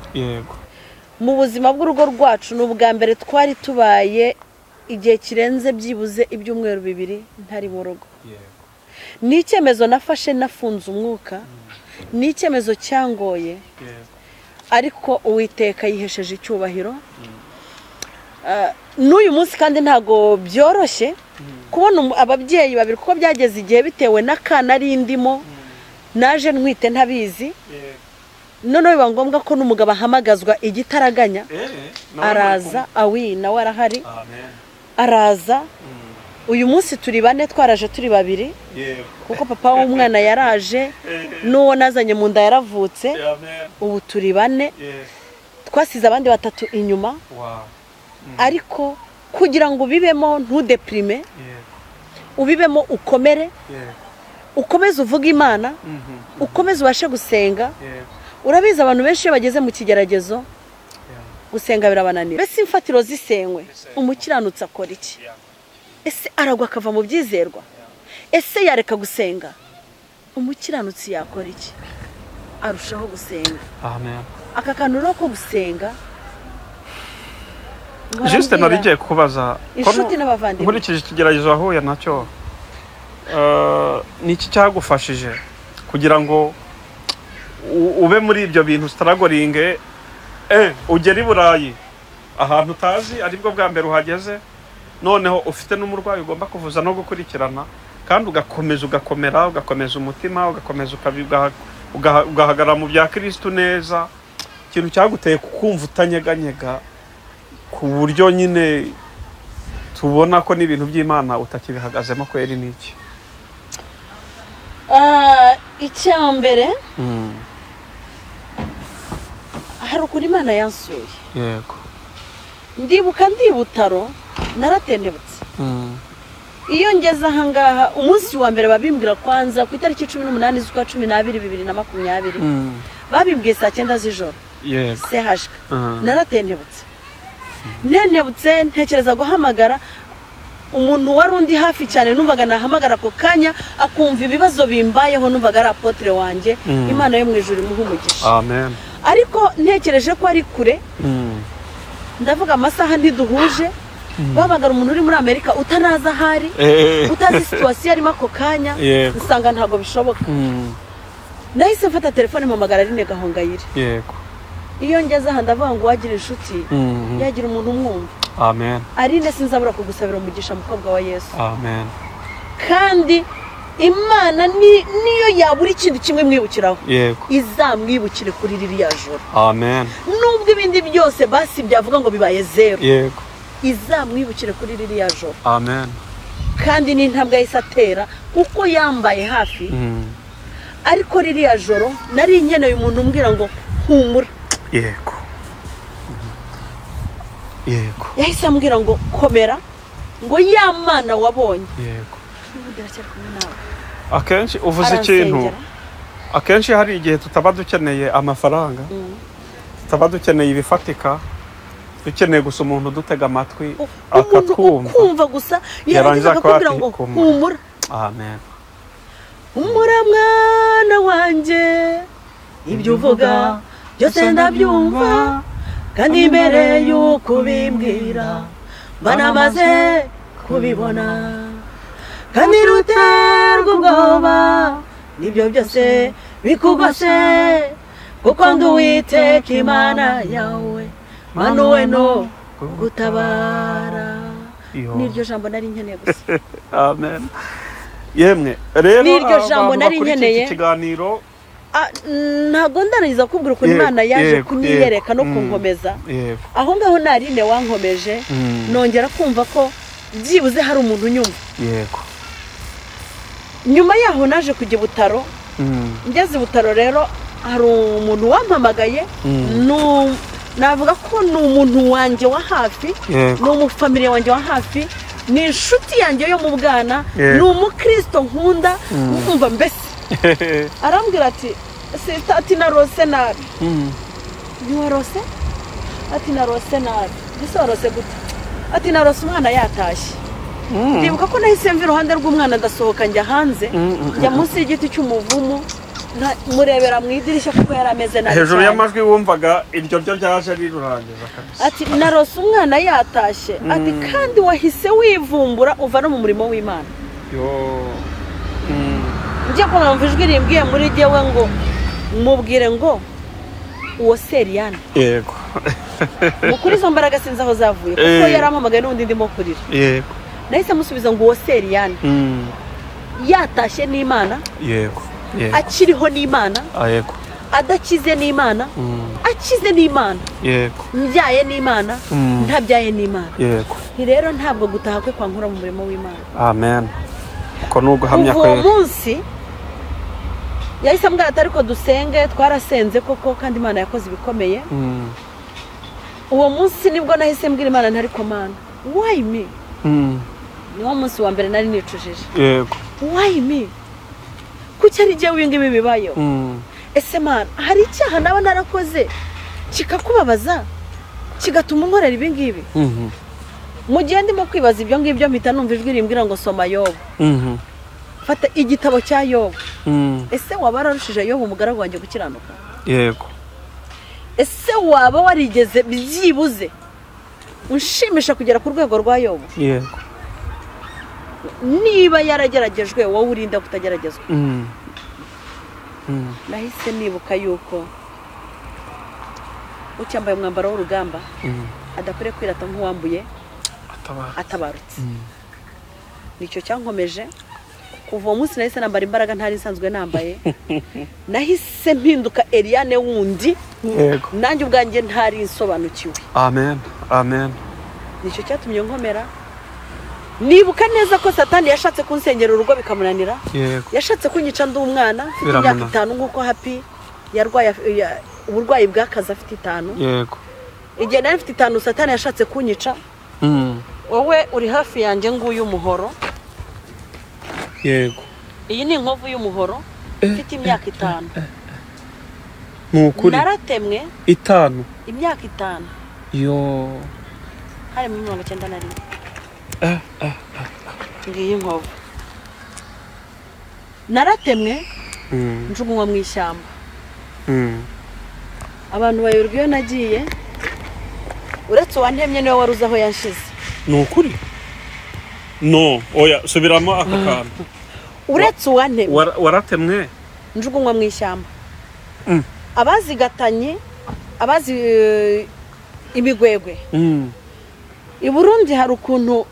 S1: Mu buzima bw'urugo rwacu ni ubwa mbere twari tubaye igihe kirenze byibuze ibyumweru 2 ntari mu rugo. Ni icyemezo nafashe nafunze umwuka, ni icyemezo cyangoye, ariko Uwiteka yihesheje icyubahiro. N'uyu munsi kandi ntabwo byoroshye kubona ababyeyi babiri, kuko byageze igihe bitewe n'akana ari ndimo naje ntwite ntabizi, noneho biba ngombwa ko n'umugabo ahamagazwa igitaraganya.
S2: Nawe muri
S1: Araza, awi nawe arahari.
S2: kumwe. Amen.
S1: Araza. Uyu munsi turi bane, twaraje turi babiri, kuko papa w'umwana yaraje, n'uwo nazanye mu nda yaravutse.
S2: Amen.
S1: Ubu turi bane, twasize abandi batatu inyuma. Ariko kugira ngo ubibemo ntudeprime, ubibemo ukomere, ukomeze uvuge Imana, ukomeze ubashe gusenga. Urabizi, abantu benshi iyo bageze mu kigeragezo, gusenga birabananira. Mbese imfatiro zisenywe, umukiranutsi akora iki? Ese aragwa akava mu byizerwa? Ese yareka gusenga? Umukiranutsi yakora iki? Arushaho gusenga.
S2: Amen.
S1: Aka kantu rero ko gusenga,
S2: Juste
S1: nkora
S2: nari
S1: mbwira
S2: ngiye kukubaza ko
S1: inshuti n'abavandimwe.
S2: Nkurikije ikigeragezo wahuye nacyo, ni iki cyagufashije kugira ngo ube muri ibyo bintu, struggling, ugere i Burayi ahantu utazi, aribwo bwa mbere uhageze, noneho ufite n'umurwayi ugomba kuvuza no gukurikirana, kandi ugakomeza ugakomera, ugakomeza umutima, ugakomeza ugahagarara mu bya Kirisitu neza? Ikintu cyaguteye kukumva utanyeganyega ku buryo nyine tubona ko n'ibintu by'Imana utakibihagazemo kweri ni iki?
S1: Icya mbere, hari ukuntu Imana yansuye. Ndibuka ndi i Butaro, naratendebutse. Iyo ngeze ahangaha, umunsi wa mbere babimbwira kwanza ku itariki 18 z'ukwa 12 2020, babimbwiye saa 9 z'ijoro. CHK. Naratendebutse, ntentebutse, ntekereza guhamagara umuntu wari undi hafi cyane numvaga nahamagara ako kanya akumva ibibazo bimbayeho, numvaga ari apôtre wanjye. Imana yo mu ijuru imuhe umugisha.
S2: Amen.
S1: Ariko ntekereje ko ari kure, ndavuga amasaha ntiduhuje, guhamagara umuntu uri muri Amerika utanazi ahari, utazi situation arimo ako kanya, nsanga ntabwo bishoboka. Nahise mfata telefone mpamagara Aline Gahongayire. Iyo ngeze aha ndavuga ngo wagira inshuti, yagira umuntu umwumva.
S2: Amen.
S1: Aline, sinzabura kugusabira umugisha, mukobwa wa Yesu.
S2: Amen.
S1: Kandi Imana niyo yabura ikindi kimwe mwibukiraho, izamwibukire kuri ririya joro.
S2: Amen.
S1: Nubwo ibindi byose basi byavuga ngo bibaye zero. Izamwibukire kuri ririya joro.
S2: Amen.
S1: Kandi n'intambwe yahise atera kuko yambaye hafi. Ariko ririya joro nari nkeneye umuntu umbwira ngo humura.
S2: Yego. Yego.
S1: Yahise ambwira ngo komera, ngo ya Mana wabonye.
S2: Yego. Akenshi uvuze ikintu, akenshi hari igihe tutaba dukeneye amafaranga, tutaba dukeneye ibifatika, dukeneye gusa umuntu dutega amatwi akatwumva.
S1: Ukumva gusa yarangiza akakubwira ngo humura.
S2: Amen.
S1: Humura mwana wanjye, ibyo uvuga byose ndabyumva, kandi mbere y'uko ubimbwira mba namaze kubibona, kandi ruterwa ubwoba nibyo byose bikugose, kuko ndi Uwiteka Imana yawe, manuwe no gutabara. Niryo jambo nari nkeneye gusa.
S2: Amen. Yemwe rero
S1: niryo jambo nari nkeneye.
S2: Ikiganiro
S1: ntabwo ndarangiza kubwira ukuntu Imana yaje kunyiyereka no kunkomeza. Aho ngaho narine wankomeje, nongera kumva ko byibuze hari umuntu unyumva.
S2: Yego.
S1: Nyuma yaho naje kujya Butaro. Ngeze Butaro rero hari umuntu wampamagaye, navuga ko ni umuntu wanjye wa hafi, ni umufamiliya wanjye wa hafi, ni inshuti yanjye yo mu bwana, ni umukristo nkunda, nkumva mbese. Arambwira ati sita, ati narose nabi. Ntiwarose? Ati narose nabi. Ese warose gute? Ati narose umwana yatashye. Ndibuka ko nahise mva iruhande rw'umwana ndasohoka njya hanze, njya munsi y'igiti cy'umuvumu, murebera mu idirishya kuko yari ameze nabi.
S2: Hejuru y'amajwi wumvaga iryo ryo ryaje rirurangiza kabisa.
S1: Ati narose umwana yatashye, ati kandi wahise wivumbura uva no mu murimo w'Imana.
S2: Yo.
S1: Njye kumva ijwi rimbwiye muri jyewe ngo mubwire ngo uwo Seriyana.
S2: Yego.
S1: Mukuri izo mbaraga sinzi aho zavuye kuko yarampamagaye n'undi ndimo kurira.
S2: Yego.
S1: Nahise musubiza ngo uwo Seriyana yatashye n'Imana.
S2: Yego. Yego.
S1: Akiriho n'Imana.
S2: Yego.
S1: Adakize n'Imana. Akize n'Imana.
S2: Yego.
S1: Mbyaye n'Imana, ntabyaye n'Imana.
S2: Yego.
S1: Rero ntabwo gutaha kwe kwankura mu murimo w'Imana.
S2: Amen. Uko nuguhamya
S1: kwe. Uwo munsi yahise ambwira ati ariko dusenge, twarasenze koko kandi Imana yakoze ibikomeye. Uwo munsi nibwo nahise mbwira Imana ntari komana. Why me? Niwo munsi wa mbere nari nicujije.
S2: Yego.
S1: Why me? Kuki ari jyewe ibi ngibi bibayeho? Ese Mana, hari icyaha naba narakoze kikakubabaza kigatuma unkorera ibi ngibi? Mu gihe ndimo kwibaza ibyo ngibyo mpita numva ijwi rimbwira ngo soma Yobu. Fata igitabo cya Yobu. Ese waba wararushije Yobu umugaragu wanjye gukiranuka?
S2: Yego.
S1: Ese waba warigeze byibuze unshimisha kugera ku rwego rwa Yobu?
S2: Yego.
S1: Niba yarageragejwe wowe urinda kutageragezwa. Nahise nibuka yuko ucyambaye umwambaro w'urugamba adakwiriye kwirata nk'uwambuye atabarutse. Nicyo cyankomeje. Kuva uwo munsi nahise nambara imbaraga ntari nsanzwe nambaye. Nahise mpinduka Eliane wundi.
S2: Yego.
S1: Nanjye ubwanjye ntari nsobanukiwe.
S2: Amen. Amen.
S1: Nicyo cyatumye nkomera. Nibuka neza ko Satani yashatse kunsengera urugo bikamunanira.
S2: Yego.
S1: Yashatse kunyica ndi umwana mfite imyaka 5 nkuko Happy yarwaye uburwayi bw'akazi afite 5.
S2: Yego.
S1: Igihe nari mfite 5 Satani yashatse kunyica. Wowe uri hafi yanjye nguyu umuhoro.
S2: Yego.
S1: Iyi ni inkovu y'umuhoro mfite imyaka 5.
S2: Nukuri.
S1: Naratemwe
S2: 5.
S1: Imyaka 5.
S2: Yo.
S1: Hari mu 91. Ngiyi inkovu. Naratemwe njugunywa mu ishyamba. Abantu bayoberwa iyo nagiye, uretse uwantemye niwe wari uzi aho yanshize.
S2: Nukuri? No, oya, subiramo ako kantu.
S1: Uretse uwantemye.
S2: Waratemwe?
S1: Njugunywa mu ishyamba. Abazigatanye, abazi imigwegwe. I Burundi hari ukuntu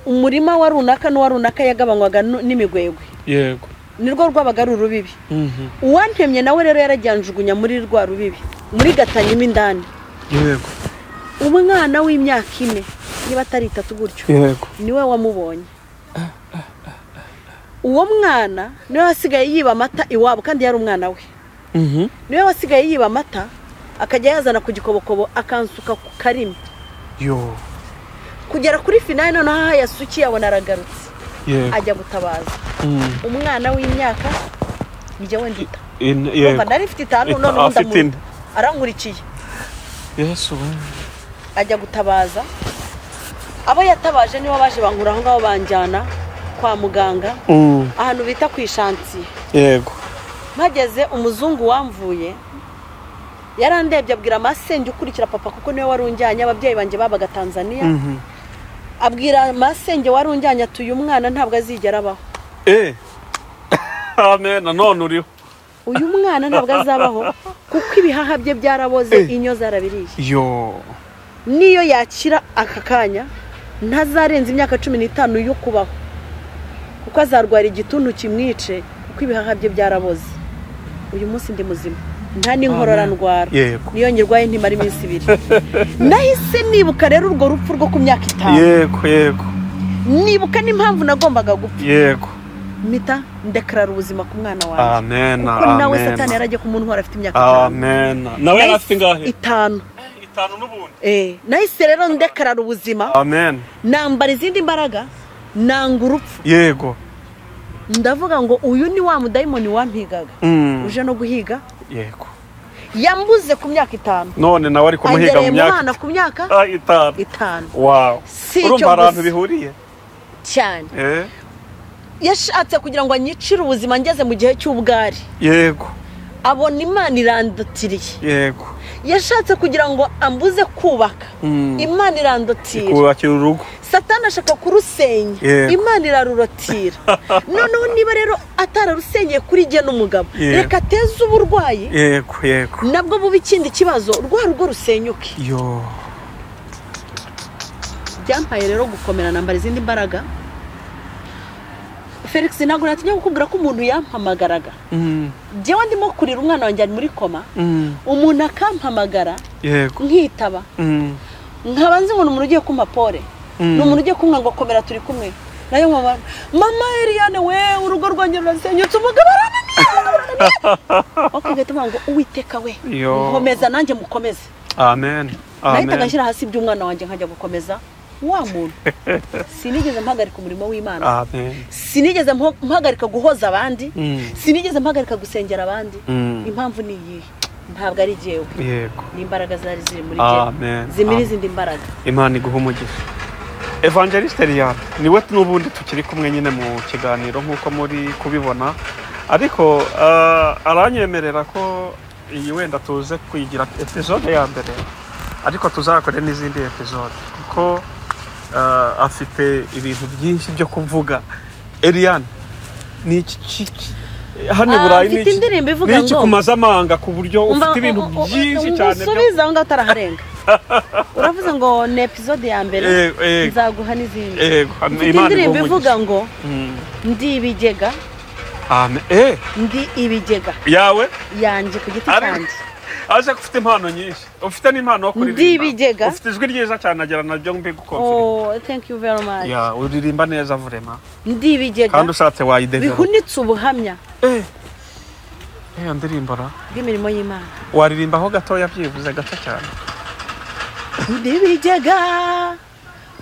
S1: umurima wa runaka n'uwa runaka yagabanywaga n'imigwegwe.
S2: Yego.
S1: Nirwo rwabaga ari urubibi. Uwantemye nawe rero yarajyanjugunya muri rwa rubibi, muri gatanyimo indani.
S2: Yego.
S1: Umwana w'imyaka 4 niba atari 3 gutyo.
S2: Yego.
S1: Niwe wamubonye. Uwo mwana niwe wasigaye yiba amata iwabo kandi yari umwana we. Niwe wasigaye yiba amata akajya yazana ku gikobokobo akansuka ku karimi.
S2: Yo.
S1: Kugera kuri finale noneho aho yasukiye abona aragarutse.
S2: Yego.
S1: Ajya gutabaza. Umwana w'imyaka njye wenda ita.
S2: Yego.
S1: Nari mfite 5 none ndamu. Arankurikiye.
S2: Yesu.
S1: Ajya gutabaza. Abo yatabaje nibo baje bankura aho ngaho banjyana kwa muganga. Ahantu bita ku ishantiye.
S2: Yego.
S1: Mpageze umuzungu wamvuye yarandebye abwira masenge ukurikira papa kuko niwe warunjyanye, ababyeyi banjye babaga Tanzania. Abwira masenge warunjyanye ati uyu mwana ntabwo azigera abaho.
S2: Amen, none uriho.
S1: Uyu mwana ntabwo azabaho kuko ibihaha bye byaraboze, inyo zarabiriye.
S2: Yo.
S1: Niyo yakira aka kanya ntazarenza imyaka 15 yo kubaho, kuko azarwara igituntu kimwice kuko ibihaha bye byaraboze. Uyu munsi ndi muzima, nta n'inkorora ndwara, niyo nyirwaye ntimara iminsi 2. Nahise nibuka rero urwo rupfu rwo ku myaka 5.
S2: Yego, yego.
S1: Nibuka n'impamvu nagombaga gupfa.
S2: Yego.
S1: Mpita ndekarara ubuzima ku mwana wanjye.
S2: Amen.
S1: Kuko nawe Satani yaragiye kumuntwara afite imyaka 5.
S2: Amen. Nawe yari afite ingahe?
S1: 5.
S2: 5 n'ubundi.
S1: Nahise rero ndekarara ubuzima.
S2: Amen.
S1: Nambara izindi mbaraga, nanga urupfu.
S2: Yego.
S1: Ndavuga ngo uyu ni wa mudayimoni wampigaga. Uje no guhiga.
S2: Yego.
S1: Yambuze ku myaka 5.
S2: None nawe ari kumuhiga mu myaka
S1: ku myaka
S2: 5. Wow. Urumva abantu bihuriye
S1: cyane. Yashatse kugira ngo anyicire ubuzima ngeze mu gihe cy'ubwari.
S2: Yego.
S1: Abona Imana irandotiriye.
S2: Yego.
S1: Yashatse kugira ngo ambuze kubaka. Imana irandotira.
S2: Kubakira urugo.
S1: Satani ashaka kurusenya. Imana irarurotira. Noneho niba rero atararusenyeye kuri jye n'umugabo, reka ateze uburwayi.
S2: Yego, yego.
S1: Nabwo buba ikindi kibazo, rwa rugo rusenyuke.
S2: Yo.
S1: Byampaye rero gukomera nambara izindi mbaraga. Felix ntabwo natinya kukubwira ko umuntu yampamagaraga. Njyewe ndimo kurira umwana wanjye ari muri koma. Umuntu akampamagara.
S2: Yego.
S1: Nkitaba. Nkaba nzi ngo ni umuntu ugiye kumpa pole. Ni umuntu ugiye kumwa ngo komera turi kumwe. Nayo mama, mama Eliane we urugo rwanjye rurasenyutse umugabo arananiye. Okay, gatuma ngo Uwiteka we. Nkomeza nanjye mukomeze.
S2: Amen. Amen.
S1: Nahitaga nshyira hasi iby'umwana wanjye nkajya gukomeza wa muntu. Sinigeze mpagarika umurimo w'Imana.
S2: Amen.
S1: Sinigeze mpagarika guhoza abandi. Sinigeze mpagarika gusengera abandi. Impamvu ni iyihe? Ntabwo ari jyewe.
S2: Yego.
S1: Ni imbaraga zari ziri muri jye. Zimiri izindi mbaraga.
S2: Imana iguha umugisha. Evangeliste Eliane niwe n'ubundi tukiri kumwe nyine mu kiganiro nk'uko muri kubibona, ariko aranyemerera ko iyi wenda tuze kuyigira episode ya mbere, ariko tuzakore n'izindi episode kuko afite ibintu byinshi byo kuvuga. Eliane ni iki hano i Burayi
S1: ni
S2: iki kumaza amanga ku buryo ufite ibintu byinshi cyane?
S1: Usubiza aho ngaho utaraharenga. Uravuze ngo ni episode ya mbere, nzaguha n'izindi. Mfite indirimbo ivuga ngo ndi ibigega. Ndi ibigega
S2: yawe
S1: yanjye ku giti cyanjye.
S2: Aje ufite impano nyinshi, ufite n'impano yo kuririmba.
S1: Ndi ibigega.
S2: Ufite ijwi ryiza cyane agera naryo mbigukonfirme.
S1: Oh, thank you very much.
S2: Ya, uririmba neza vraiment.
S1: Ndi ibigega.
S2: Kandi ushatse wayidevelop.
S1: Bihunitse ubuhamya.
S2: Ndirimba ra.
S1: Bw'imirimo y'Imana.
S2: Waririmbaho gatoya byibuze gato cyane.
S1: Ndi ibigega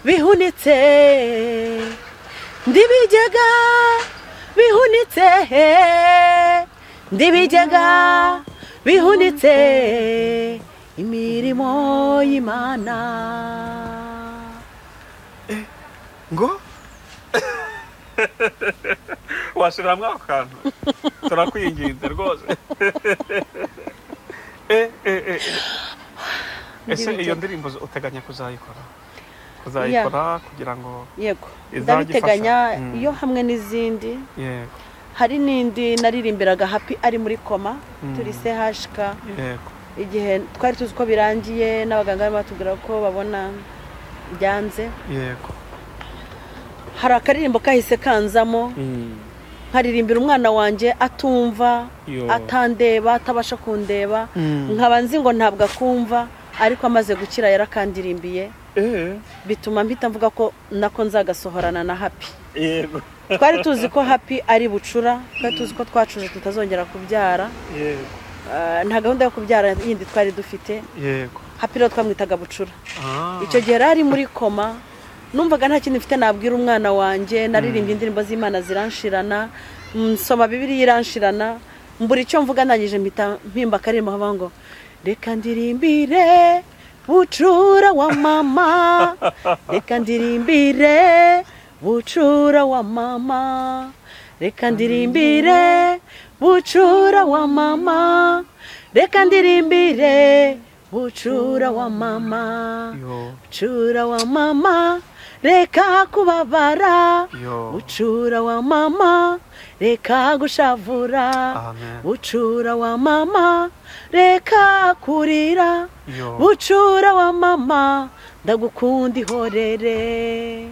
S1: bihunitse, ndi ibigega bihunitse, ndi ibigega bihunitse imirimo y'Imana.
S2: Ngo wasubiramo ako kantu, turakwinginze rwose. Ese iyo ndirimbo uteganya kuzayikora? Kuzayikora kugira ngo
S1: yego, ndabiteganya iyo hamwe n'izindi.
S2: Yego.
S1: Hari n'indi naririmbiraga Happy ari muri koma turi CHK.
S2: Yego.
S1: Igihe twari tuzi ko birangiye n'abaganga batubwira ko babona byanze.
S2: Yego.
S1: Hari akaririmbo kahise kanzamo. Nkaririmbira umwana wanjye atumva, atandeba, atabasha kundeba, nkaba nzi ngo ntabwo akumva, ariko amaze gukira yarakandirimbiye. Bituma mpita mvuga ko nako nzagasohorana na Happy.
S2: Yego.
S1: Twari tuzi ko Happy ari bucura, twari tuzi ko twacuze tutazongera kubyara.
S2: Yego.
S1: Nta gahunda yo kubyara yindi twari dufite.
S2: Yego.
S1: Happy rero twamwitaga bucura. Icyo gihe yari muri koma, numvaga nta kintu mfite nabwira umwana wanjye, naririmbye indirimbo z'Imana ziranshirana, nsoma Bibiliya iranshirana, mbura icyo mvuga ndangije mpita mpimba akaririmbo kavuga ngo reka ndirimbire bucura wa mama, reka ndirimbire bucura wa mama, reka ndirimbire bucura wa mama, reka ndirimbire bucura wa mama, bucura wa mama, reka kubabara, bucura wa mama, reka gushavura, bucura wa mama, reka kurira, bucura wa mama, ndagukunda ihorere.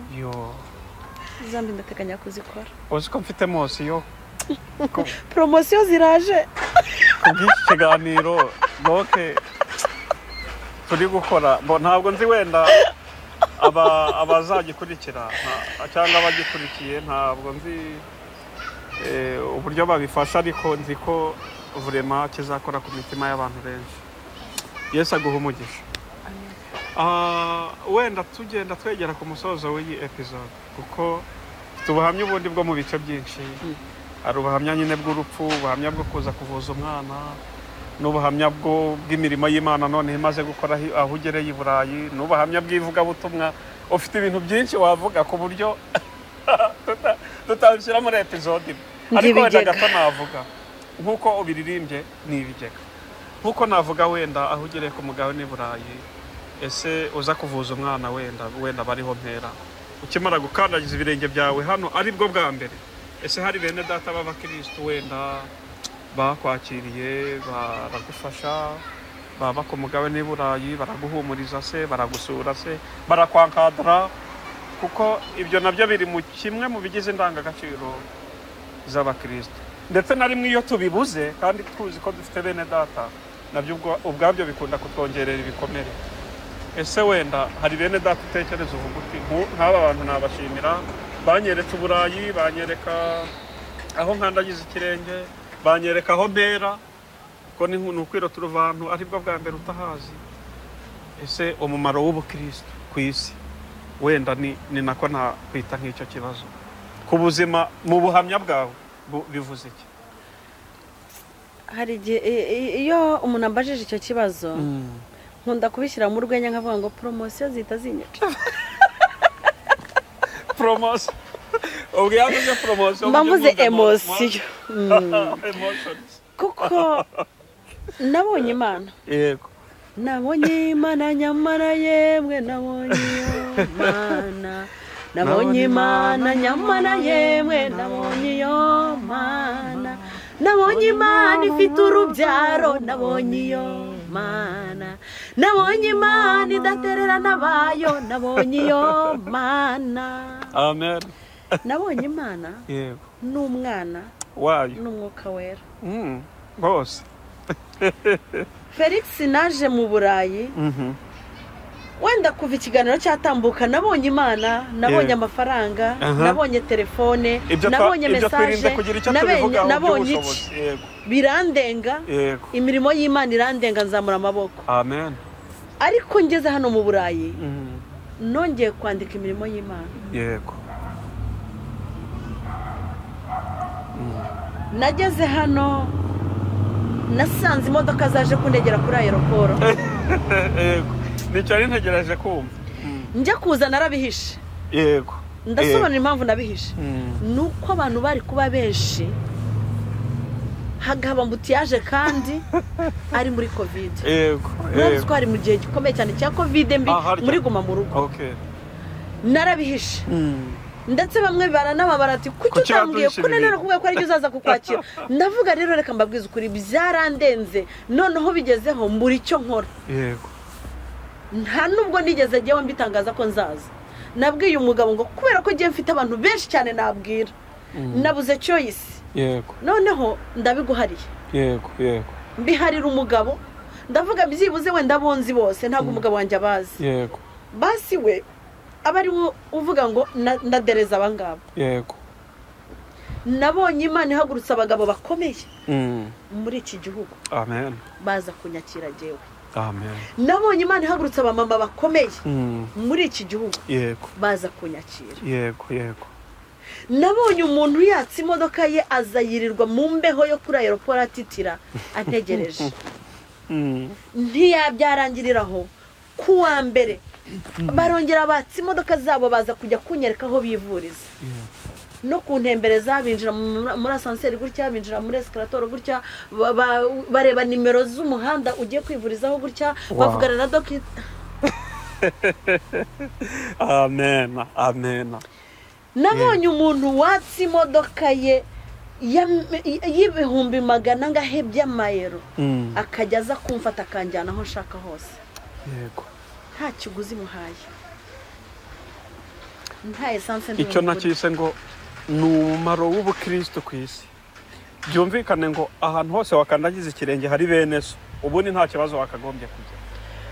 S1: Zambi ndateganya kuzikora.
S2: Uzi ko mfite emosiyo.
S1: Promosiyo ziraje.
S2: Kubw'iki kiganiro doke turi gukora, ntabwo nzi wenda abazagikurikira cyangwa abagikurikiye, ntabwo nzi uburyo babifasha, ariko nzi ko vurema kizakora ku mitima y'abantu benshi. Yesu aguha umugisha. Wenda tugenda twegera ku musozo w'iyi episode, kuko ubuhamya ubundi bwo mu bice byinshi, hari ubuhamya nyine bw'urupfu, ubuhamya bwo kuza kuvuza umwana, n'ubuhamya bw'imirimo y'Imana none imaze gukora aho ugereye i Burayi, n'ubuhamya bw'ivugabutumwa. Ufite ibintu byinshi wavuga ku buryo tutabishyira muri episode imwe. Ariko wenda gato navuga nk'uko ubiririmbye ni ibigega, nk'uko navuga wenda aho ugereye ku mugabane i Burayi, ese uza kuvuza umwana wenda bariho mpera, ukimara gukandagiza ibirenge byawe hano ari bwo bwa mbere, ese hari bene data b'abakristo wenda bakwakiriye, baragufasha, baba ku mugabane i Burayi, baraguhumuriza se, baragusura se, barakwankadra? Kuko ibyo nabyo biri mu kimwe mu bigize indangagaciro z'abakristo, ndetse na rimwe iyo tubibuze kandi tuzi ko dufite bene data, nabyo ubwabyo bikunda kutwongerera ibikomere. Ese wenda hari bene data utekereza uvuga uti nk'aba bantu nabashimira, banyeretse Uburayi, banyereka aho nkandagiza ikirenge, banyereka aho mpera, ko ni ukwirota uruvantu aribwo bwa mbere utahazi. Ese umumaro w'ubukristo ku isi wenda ni nako nakwita nk'icyo kibazo ku buzima mu buhamya bwawe bivuze iki?
S1: Hari igihe iyo umuntu ambajije icyo kibazo nkunda kubishyira mu rwenya nkavuga ngo promosiyo zihita zinyica.
S2: Promosiyo ubwo yavuze promosiyo
S1: mbavuze emosiyo. Kuko nabonye Imana.
S2: Yego.
S1: Nabonye Imana nyamara yemwe, nabonye Imana, nabonye Imana nyamara yemwe, nabonye iyo Mana, nabonye Imana ifite urubyaro, nabonye iyo Mana, nabonye Imana idatererana abayo, nabonye iyo Mana.
S2: Amen.
S1: Nabonye Imana n'umwana
S2: wayo
S1: n'umwuka wera
S2: bose.
S1: Felix naje mu Burayi, wenda kuva ikiganiro cyatambuka nabonye Imana, nabonye amafaranga, nabonye telefone, nabonye message, nabonye iki birandenga, imirimo y'Imana irandenga, nzamura amaboko.
S2: Amen.
S1: Ariko ngeze hano mu Burayi nongeye kwandika imirimo y'Imana.
S2: Yego.
S1: Nageze hano nasanze imodoka zaje kundegera kuri aeroport.
S2: Yego. Nicyo ari ntegereje kumva.
S1: Njya kuza narabihishe.
S2: Yego.
S1: Ndasobanura impamvu nabihishe. Nuko abantu bari kuba benshi hagaba mbutiyaje kandi ari muri Covid.
S2: Yego.
S1: Murabizi ko ari mu gihe gikomeye cyane cya Covid mbi muri guma mu rugo.
S2: Okay.
S1: Narabihishe. Ndetse bamwe baranababara ati kuki utambwiye ko nanone kuvuga ko ari uzaza kukwakira. Ndavuga rero reka mbabwize ukuri byarandenze, noneho bigezeho mbura icyo nkora.
S2: Yego.
S1: Nta nubwo nigeze ngewe mbitangaza ko nzaza. Nabwiye umugabo ngo kubera ko ngiye mfite abantu benshi cyane nabwira, nabuze choice.
S2: Yego.
S1: Noneho ndabiguhariye.
S2: Yego, yego.
S1: Mbiharira umugabo, ndavuga byibuze wenda bonzi bose ntabwo umugabo wanjye abazi.
S2: Yego.
S1: Basi we aba ari uvuga ngo ndadereza abangaba.
S2: Yego.
S1: Nabonye Imana ihagurutsa abagabo bakomeye muri iki gihugu.
S2: Amen.
S1: Baza kunyakira jewe.
S2: Amen.
S1: Nabonye Imana ihagurutsa abamama bakomeye muri iki gihugu.
S2: Yego.
S1: Baza kunyakira.
S2: Yego, yego.
S1: Nabonye umuntu yatsa imodoka ye azayirirwa mu mbeho yo kuri aeroport atitira antegereje. Ntiyabyarangiriraho kuwa mbere barongera batsa imodoka zabo baza kujya kunyereka aho bivuriza. No kuntembereza, binjira muri asanseri gutya, binjira muri escalator gutya, bareba nimero z'umuhanda ugiye kwivurizaho gutya, bavugana na doki.
S2: Amen, amen.
S1: Nabonye umuntu watsa imodoka ye y'ibihumbi magana angahe by'amayero, akajya aza kumfata akanjyana aho nshaka hose.
S2: Yego.
S1: Nta kiguzi muhaye, nta essence.
S2: Icyo nakise ngo ni umumaro w'ubukristo ku isi. Byumvikane ngo ahantu hose wakandagiza ikirenge hari bene so, ubundi nta kibazo wakagombye kugira.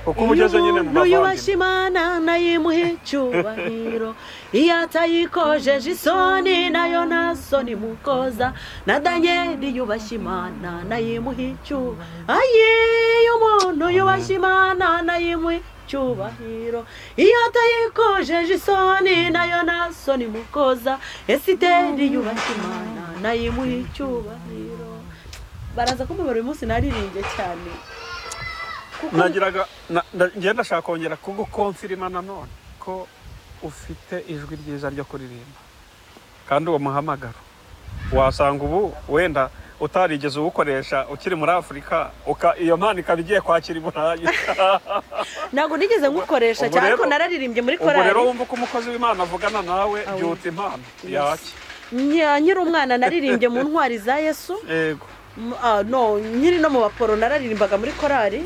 S2: Kuko ubugeze nyine mu bavandimwe.
S1: Yubashye Imana nayimuhe icyubahiro, iyo atayikojeje isoni nayo nta soni mukoza. Na Danieli yubashye Imana nayimuhe icyubahiro. Ayi, umuntu yubashye Imana nayimuhe icyubahiro, iyo atayikojeje isoni nayo nta soni mukoza. Esiteri yubashye Imana nayimuhe icyubahiro. Baraza kumbabara uyu munsi naririmbye cyane.
S2: Nagiraga ngenda ndashaka kongera kugukonfirima nanone ko ufite ijwi ryiza ryo kuririmba, kandi uwo muhamagaro wasanga ubu wenda utarigeze uwukoresha ukiri muri Afurika, iyo mpano ikaba igiye kwakira i Burayi.
S1: Ntabwo nigeze nkukoresha cyane, ariko nararirimbye muri korali.
S2: Ubu rero wumva ko umukozi w'Imana avugana nawe byutse impano yake.
S1: Nkiri umwana naririmbye mu ntwari za Yesu.
S2: Yego.
S1: No, nkiri no mu baporo nararirimbaga muri korali.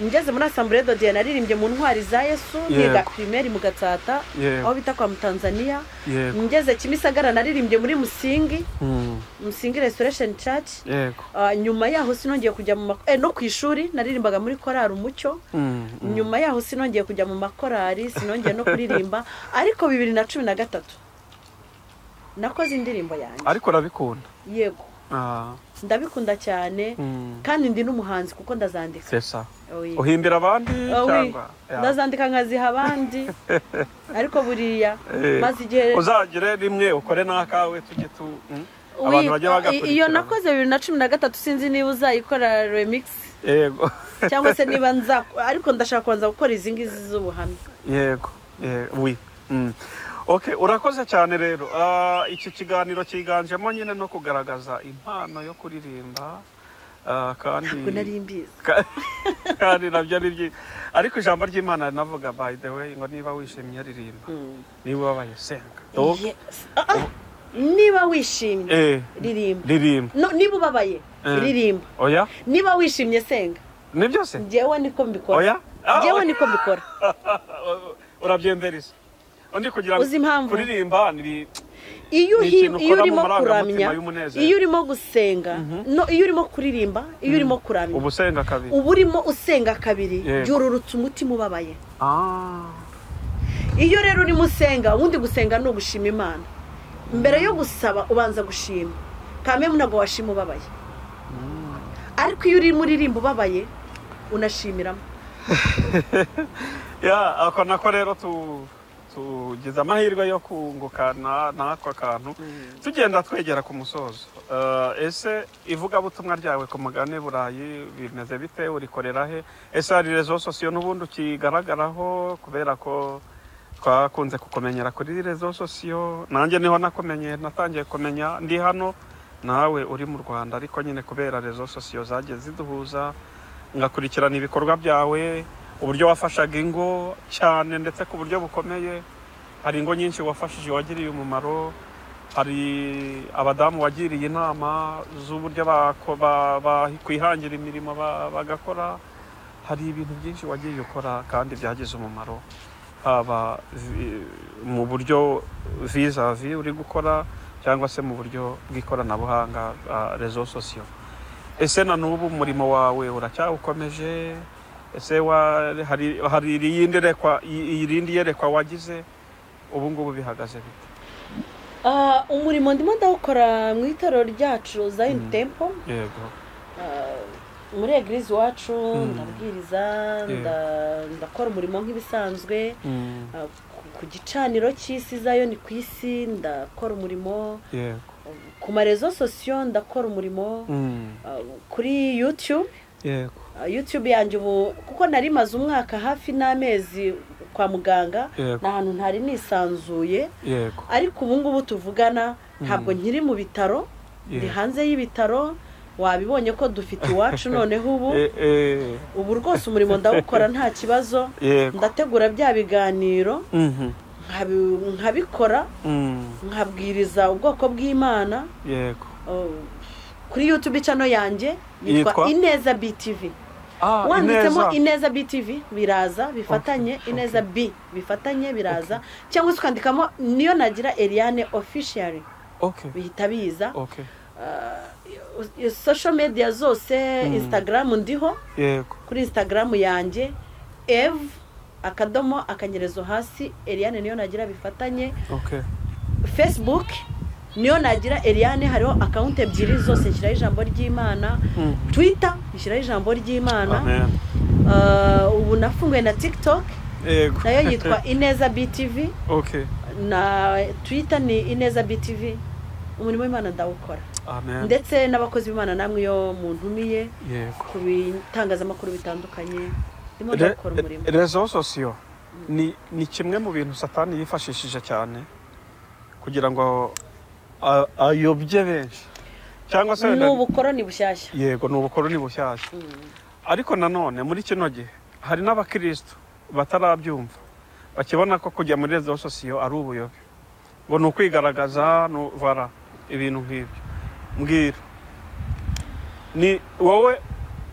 S1: Ngeze muri Assemblée de Dieu naririmbye mu ntwari za Yesu, niga primaire mu Gatsata aho bita kwa Tanzania. Ngeze Kimisagara naririmbye muri Musingi, Musingi Restoration Church. Nyuma yaho sinongeye kujya mu no ku ishuri naririmbaga muri korali Umucyo. Nyuma yaho sinongeye kujya mu makorali, sinongeye no kuririmba, ariko 2013 nakoze indirimbo yanjye.
S2: Ariko urabikunda?
S1: Yego. Ndabikunda cyane, kandi ndi n'umuhanzi kuko ndazandika.
S2: C'est ça. Uhimbira abandi cyangwa?
S1: Ndazandika nkaziha abandi. Ariko buriya maze igihe
S2: uzagire rimwe ukore n'akawe tujye tu abantu bajye bagakurikira.
S1: Iyo nakoze 2013 sinzi niba uzayikora remix.
S2: Yego.
S1: Cyangwa se niba nza, ariko ndashaka kubanza gukora izi ngizi z'ubuhamya.
S2: Yego. Oui. Okay, urakoze cyane rero. Iki kiganiro cyiganjemo nyine no kugaragaza impano yo kuririmba, kandi
S1: nari mbizi.
S2: Kandi nabyo ari byiza. Ariko ijambo ry'Imana rinavuga, by the way, ngo niba wishimye ririmba, niba ubabaye senga.
S1: Niba wishimye ririmba.
S2: Ririmba.
S1: No, niba ubabaye ririmba.
S2: Oya.
S1: Niba wishimye senga.
S2: Ni byose?
S1: Njyewe niko mbikora.
S2: Oya.
S1: Njyewe niko mbikora.
S2: Urabyembereza. Undi kugira ngo kuririmba ni
S1: iyo urimo kuramya, iyo urimo gusenga, no iyo urimo kuririmba, iyo urimo kuramya,
S2: uba usenga kabiri.
S1: Uba urimo usenga kabiri, byururutse umutima ubabaye. Iyo rero urimo usenga, ubundi gusenga ni ugushima Imana. Mbere yo gusaba ubanza gushima. Kamwe ntabwo washima ubabaye. Ariko iyo urimo uririmba ubabaye unashimiramo.
S2: Ya, ako nako rero tugize amahirwe yo kungukana n'ako kantu. Tugenda twegera ku musozo. Ese ivugabutumwa ryawe ku mugabane Burayi bimeze bite? Urikorera he? Ese hari réseaux sociaux n'ubundi ukigaragaraho? Kubera ko twakunze kukumenyera kuri réseaux sociaux, nanjye niho nakumenye, natangiye kumenya ndi hano nawe uri mu Rwanda, ariko nyine kubera réseaux sociaux zagiye ziduhuza, ngakurikirana ibikorwa byawe, uburyo wafashaga ingo cyane ndetse ku buryo bukomeye. Hari ingo nyinshi wafashije wagiriye umumaro, hari abadamu wagiriye inama z'uburyo bakwihangira imirimo bagakora. Hari ibintu byinshi wagiye ukora kandi byagize umumaro, haba mu buryo vis-à-vis uri gukora cyangwa se mu buryo bw'ikoranabuhanga, réseaux sociaux. Ese na n'ubu umurimo wawe uracyawukomeje? Ese hari irindi yerekwa wagize? Ubu ngubu bihagaze bite?
S1: Umurimo ndimo ndawukora mu itorero ryacu Zion Temple.
S2: Yego.
S1: Muri eglise iwacu ndabwiriza, ndakora umurimo nk'ibisanzwe. Ku gicaniro cy'isi Zion ku isi ndakora umurimo.
S2: Yego.
S1: Ku marezo sosiyo ndakora umurimo. Kuri YouTube.
S2: Yego.
S1: YouTube yanjye ubu kuko nari maze umwaka hafi n'amezi kwa muganga, nta hantu ntari nisanzuye.
S2: Yego.
S1: Ariko ubu ngubu tuvugana ntabwo nkiri mu bitaro, ndi hanze y'ibitaro. Wabibonye ko dufite iwacu noneho ubu. Ubu rwose umurimo ndawukora nta kibazo. Ndategura bya biganiro, nkabikora, nkabwiriza ubwoko bw'Imana.
S2: Yego.
S1: Kuri YouTube channel yanjye yitwa Ineza BTV. Wanditsemo Ineza BTV biraza bifatanye, Ineza B bifatanye biraza, cyangwa se ukandikamo niyo nagira Eliane officially. Bihita biza. Social media zose, Instagram ndiho.
S2: Yego.
S1: Kuri Instagram yanjye Ev akadomo akanyerezo hasi Eliane niyo nagira bifatanye. Facebook niyo nagira Eliane, hariho account ebyiri zose nshyiraho ijambo ry'Imana. Twitter nshyiraho ijambo ry'Imana. Ubu nafunguye na TikTok.
S2: Yego.
S1: Nayo yitwa Ineza BTV. Na Twitter ni Ineza BTV. Umurimo w'Imana ndawukora.
S2: Amen.
S1: Ndetse n'abakozi b'Imana namwe iyo muntumiye ku bitangazamakuru bitandukanye ndimo ndakora umurimo.
S2: Réseaux sociaux ni kimwe mu bintu Satani yifashishije cyane kugira ngo ayobye benshi, cyangwa se
S1: ni ubukoroni bushyashya.
S2: Yego, ni ubukoroni bushyashya. Ariko nanone muri kino gihe hari n'abakristo batarabyumva, bakibona ko kujya muri réseaux sociaux ari ubuyobe, ngo ni ukwigaragaza, voilà, ibintu nk'ibyo. Mbwira, ni wowe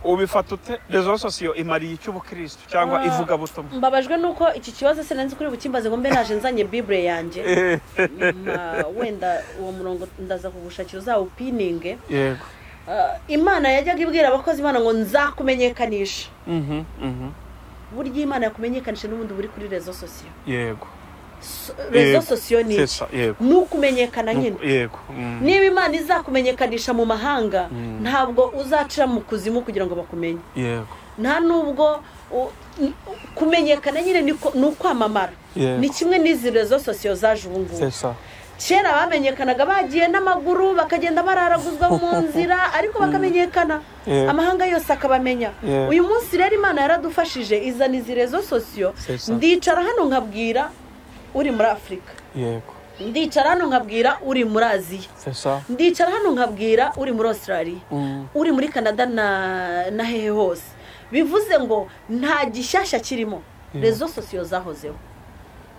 S2: ubifata ute? Réseaux sociaux imariye icyo ubukristo cyangwa ivugabutumwa?
S1: Mbabajwe nuko iki kibazo sinanzi kuri bukimbaze ngo mbe naje nzanye Bible yanjye. Wenda uwo murongo ndaza kugushakira uzawupininge.
S2: Yego.
S1: Imana yajyaga ibwira abakozi Imana ngo nzakumenyekanisha. Burya Imana yakumenyekanisha n'ubundi buri kuri réseaux sociaux.
S2: Yego.
S1: Réseaux sociaux ni nukumenyekana nyine.
S2: Yego.
S1: Niba Imana izakumenyekanisha mu mahanga, ntabwo uzacira mu kuzimu kugira ngo bakumenye.
S2: Yego.
S1: Nta nubwo kumenyekana nyine ni ukwamamara. Ni kimwe n'izi réseaux sociaux zaje ubu ngubu. Kera bamenyekanaga bagiye n'amaguru, bakagenda bararaguzwa mu nzira, ariko bakamenyekana, amahanga yose akabamenya. Uyu munsi rero Imana yaradufashije izana izi réseaux sociaux. Ndicara hano nkabwira uri muri Afrika.
S2: Yego.
S1: Ndicara hano nkabwira uri muri Aziya. Ndicara hano nkabwira uri muri Australia, uri muri Canada na hehe hose. Bivuze ngo nta gishyashya kirimo. Réseaux sociaux zahozeho.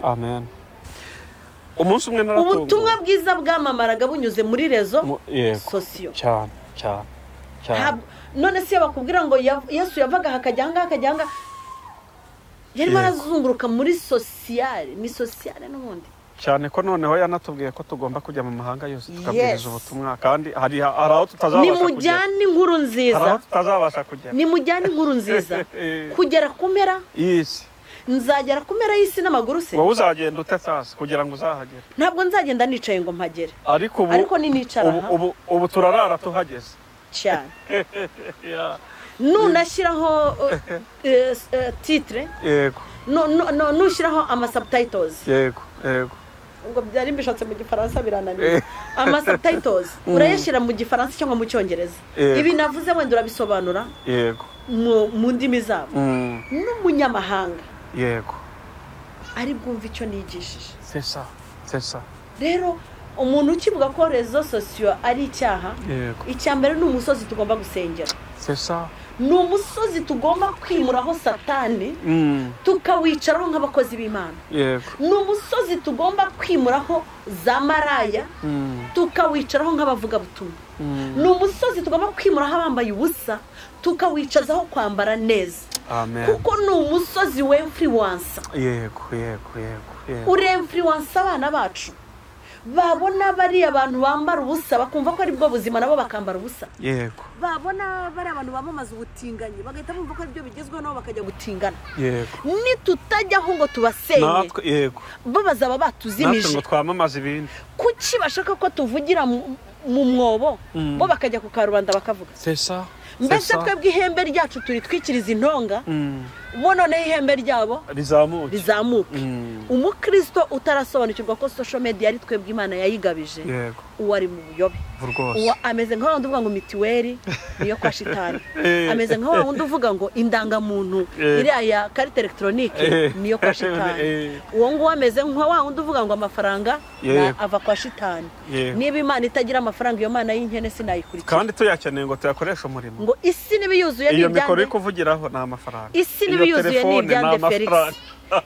S2: Amen. Umunsi umwe naratunguwe.
S1: Ubutumwa bwiza bwamamaraga bunyuze muri réseaux sociaux.
S2: Cyane cyane cyane.
S1: None se bakubwira ngo Yesu yavaga hakajya hanga hakajya hanga, yarimo arazunguruka muri sociale, ni sociale n'ubundi.
S2: Cyane ko noneho yanatubwiye ko tugomba kujya mu mahanga yose tukabwiriza ubutumwa, kandi hari aho tutazabasha kugera.
S1: Nimujyane inkuru nziza.
S2: Hari aho tutazabasha kugera.
S1: Nimujyane inkuru nziza kugera ku mpera
S2: y'isi.
S1: Nzagera ku mpera y'isi n'amaguru se?
S2: Wowe uzagenda ute sasa kugira ngo uzahagere?
S1: Ntabwo nzagenda nicaye ngo mpagere.
S2: Ariko
S1: ni nicara
S2: ubu turarara tuhageze.
S1: Cyane. Nunashyiraho titre.
S2: Yego.
S1: No nushyiraho ama subtitles.
S2: Yego, yego.
S1: Ubwo byari mbishatse mu gifaransa birananiye. Ama subtitles urayashyira mu gifaransa cyangwa mu cyongereza. Ibi navuze wenda urabisobanura.
S2: Yego.
S1: Mu ndimi zabo. N'umunyamahanga.
S2: Yego.
S1: Ari bwumva icyo nigishije.
S2: C'est ça, c'est ça.
S1: Rero umuntu ukivuga ko réseaux sociaux ari icyaha, icya mbere ni umusozi tugomba gusengera.
S2: C'est ça.
S1: Ni umusozi tugomba kwimuraho Satani, tukawicaraho nk'abakozi b'Imana.
S2: Yego.
S1: Ni umusozi tugomba kwimuraho za maraya, tukawicaraho nk'abavugabutumwa. Ni umusozi tugomba kwimuraho abambaye ubusa, tukawicazaho kwambara neza.
S2: Amen.
S1: Kuko ni umusozi w'influence.
S2: Yego, yego, yego.
S1: Uri influence abana bacu. Babona bariya abantu bambara ubusa bakumva ko ari bwo buzima, nabo bakambara ubusa.
S2: Yego.
S1: Babona bariya abantu bamamaza ubutinganyi bagahita bumva ko aribyo bigezweho, nabo bakajya gutingana.
S2: Yego.
S1: Nitutajyaho ngo tubasenye,
S2: natwe yego
S1: bo bazaba batuzimije,
S2: natwe ngo twamamaze ibindi.
S1: Kuki bashaka ko tuvugira mu mwobo, bo bakajya ku karubanda bakavuga?
S2: C'est ça.
S1: Mbese twebwe ihembe ryacu turitwikiriza intonga, bo noneho ihembe ryabo
S2: rizamuke.
S1: Umukristo utarasobanukirwa ko social media ari twebwe Imana yayigabije, uwo ari mu buyobe. Uwo ameze nka wundi uvuga ngo mitiweli niyo kwa shitani, ameze nka wundi uvuga ngo indangamuntu iriya ya carte electronique niyo kwa shitani, uwo nguwo ameze nka wundi uvuga ngo amafaranga ava kwa shitani. Niba Imana itagira amafaranga, iyo Mana y'inkene sinayikurikira.
S2: Kandi tuyakeneye ngo tuyakoreshe umurimo.
S1: Ngo isi n'ibiyuzuye
S2: ni ibyande. Iyo mikoro iri kuvugiraho ni amafaranga.
S1: Isi n'ibiyuzuye ni ibyande Felix.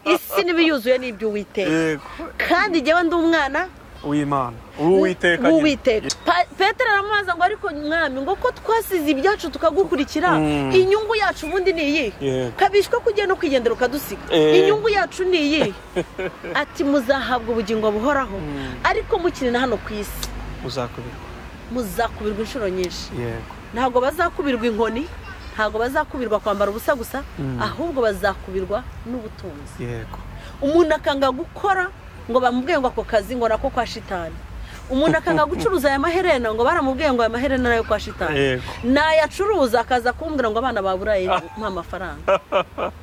S1: Isi n'ibiyuzuye ni iby'Uwiteka. Kandi jyewe ndi umwana
S2: w'Imana, uw'Uwiteka.
S1: Uwiteka. Petero aramubaza ngo ariko mwami, ngo ko twasize ibyacu tukagukurikira, inyungu yacu ubundi ni iyi? Kabishwe kujya no kwigendera ukadusiga, inyungu yacu ni iyi? Ati muzahabwa ubugingo buhoraho, ariko mukiri na hano ku isi muzakubirwa inshuro nyinshi. Ntabwo bazakubirwa inkoni, ntabwo bazakubirwa kwambara ubusa gusa, ahubwo bazakubirwa n'ubutunzi.
S2: Yego.
S1: Umuntu akanga gukora ngo bamubwiye ngo ako kazi ngo nako kwa shitani. Umuntu akanga gucuruza aya maherena ngo baramubwiye ngo aya maherena nayo kwa shitani. Nayacuruza akaza kumbwira ngo abana baburaye mpa amafaranga.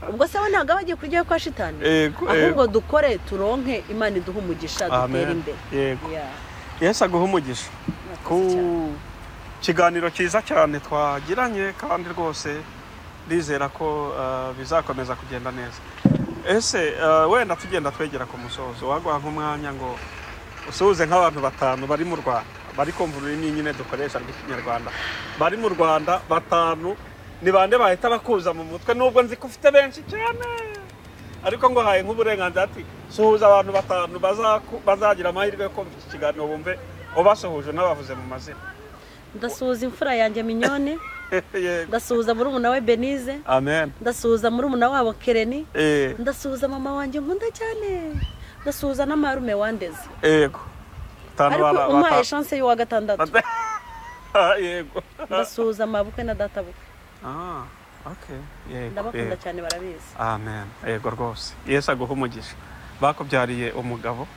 S1: Ubwo se we ntabwo abagiye kurya kwa shitani? Ahubwo dukore turonke, Imana iduhe umugisha, dutere imbere.
S2: Yego. Yesu aguhe umugisha ku kiganiro cyiza cyane twagiranye, kandi rwose ndizera ko bizakomeza kugenda neza. Ese wenda tugenda twegera ku musozo, waguha nk'umwanya ngo usuhuze nk'abantu batanu bari mu Rwanda, bari kumva ururimi nyine dukoresha rw'Ikinyarwanda, bari mu Rwanda batanu, ni bande bahita bakuza mu mutwe? Nubwo nzi ko ufite benshi cyane, ariko ngo haye nk'uburenganzira ati suhuza abantu batanu bazagira amahirwe yo kumva iki kiganiro, bumve ubasuhuje n'abavuze mu mazina.
S1: Ndasuhuza imfura yanjye Mignone, ndasuhuza murumuna we Benize,
S2: amen,
S1: ndasuhuza murumuna wabo Kereni, ndasuhuza mama wanjye nkunda cyane, ndasuhuza na marume wandeze.
S2: Yego.
S1: Ariko umpaye chance y'uwa gatandatu.
S2: Yego.
S1: Ndasuhuza mabukwe na databukwe.
S2: Okay. Yego.
S1: Ndabakunda cyane barabizi.
S2: Amen. Yego rwose. Yesu aguhe umugisha. Bakubyariye umugabo,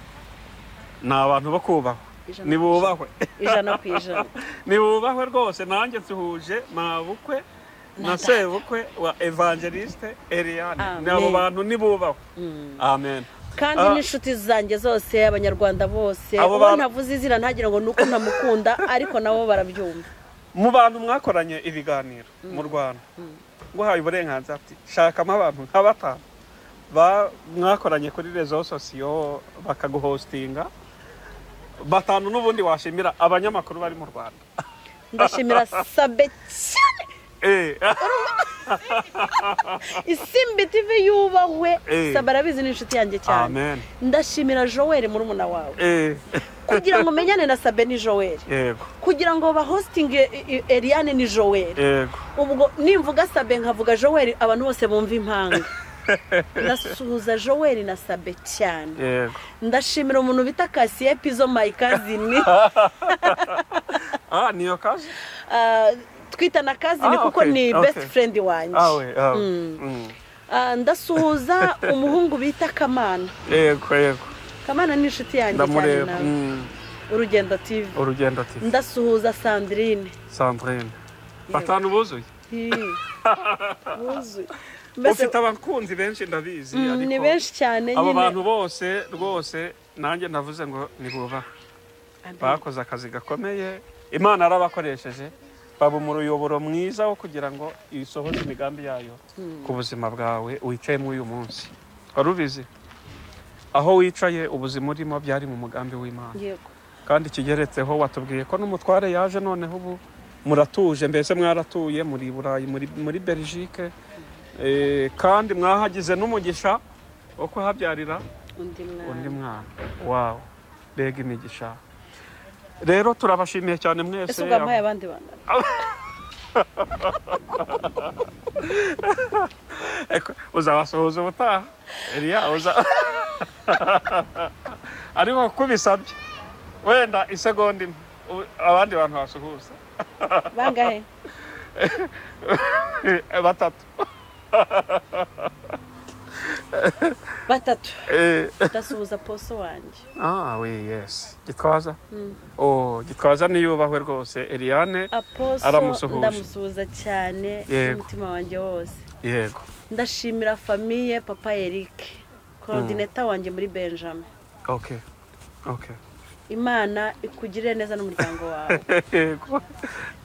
S2: ni abantu bo kubahwa. Nibubahwe
S1: 100%.
S2: Nibubahwe rwose. Nanjye nsuhuje mabukwe na sebukwe wa Evangeliste Eliane. Nabo bantu nibubahwe. Amen.
S1: Kandi n'inshuti zanjye zose, abanyarwanda bose, uwo ntavuze izina ntagira ngo nuko ntamukunda, ariko nabo barabyumva.
S2: Mu bantu mwakoranye ibiganiro mu Rwanda, nguhaye uburenganzira ati shakamo abantu nka batanu mwakoranye kuri réseaux sociaux bakaguhostinga, batanu n'ubundi washimira abanyamakuru bari mu Rwanda.
S1: Ndashimira Sabe cyane. Isimbi TV yubahwe. Sabe arabizi ni inshuti yanjye cyane.
S2: Amen.
S1: Ndashimira Joel murumuna wawe. Kugira ngo menyane na Sabe ni Joel.
S2: Yego.
S1: Kugira ngo ba hosting Eliane ni Joel.
S2: Yego.
S1: Ubwo nimvuga Sabe nkavuga Joel, abantu bose bumva impanga. Ndasuhuza Joel na Sabe cyane.
S2: Yego.
S1: Ndashimira umuntu bita Kasiye Pizo my cousin.
S2: Niyo cousin?
S1: Twita na cousin kuko ni best friend wanjye. Ndasuhuza umuhungu bita Kamana.
S2: Yego yego.
S1: Kamana ni inshuti yanjye cyane nawe. Urugendo TV.
S2: Urugendo TV.
S1: Ndasuhuza Sandrine.
S2: Sandrine. Batanu buzuye?
S1: Buzuye.
S2: Ufite abakunzi benshi ndabizi, ariko
S1: ni benshi cyane nyine.
S2: Abo bantu bose rwose nanjye navuze ngo nibubaha. Bakoze akazi gakomeye, Imana arabakoresheje, baba umuyoboro mwiza wo kugira ngo isohoze imigambi yayo ku buzima bwawe wicaye muri uyu munsi. Wari ubizi? Aho wicaye ubuzima urimo byari mu mugambi w'Imana.
S1: Yego.
S2: Kandi kigeretseho watubwiye ko n'umutware yaje, noneho ubu muratuje, mbese mwaratuye muri Burayi, muri Belgique, kandi mwahagize n'umugisha wo kuhabyarira undi mwana. Wow, mbega imigisha. Rero turabashimiye cyane mwese.
S1: Ese ubwo abandi bana
S2: uzabasuhuza ubutaha Eliya, uza ariko kubisabye Wenda isegonda imwe abandi bantu basuhuza.
S1: Bangahe?
S2: Batatu.
S1: Batatu. Ndasuhuza poso wanjye.
S2: Ah oui, yes. Gitwaza? Oh, Gitwaza niyubahwe rwose. Eliane aramusuhuje.
S1: Ndamusuhuza cyane umutima wanjye wose.
S2: Yego.
S1: Ndashimira famille papa Eric, coordinator wanjye muri Benjamin.
S2: Okay. Okay.
S1: Imana ikugirire neza n'umuryango wawe.
S2: Yego.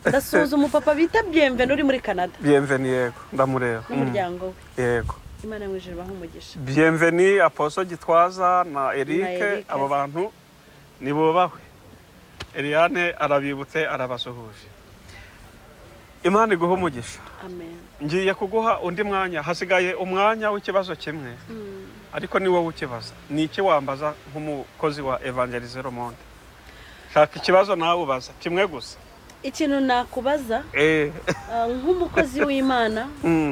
S1: Ndasuhuza umupapa bita Bienvenu uri muri Canada.
S2: Bienvenu, yego, ndamureba.
S1: N'umuryango we.
S2: Yego.
S1: Imana mwijuru ibahe umugisha.
S2: Bienvenu, Aposo Gitwaza na Eric, abo bantu nibubahwe. Eliane arabibutse, arabasuhuje. Imana iguhe umugisha.
S1: Amen.
S2: Ngiye kuguha undi mwanya, hasigaye umwanya w'ikibazo kimwe. Ariko ni wowe ukibaza. Ni iki wambaza nk'umukozi wa Évangéliser le Monde? Shaka ikibazo nawe ubaza kimwe gusa.
S1: Ikintu nakubaza nk'umukozi w'Imana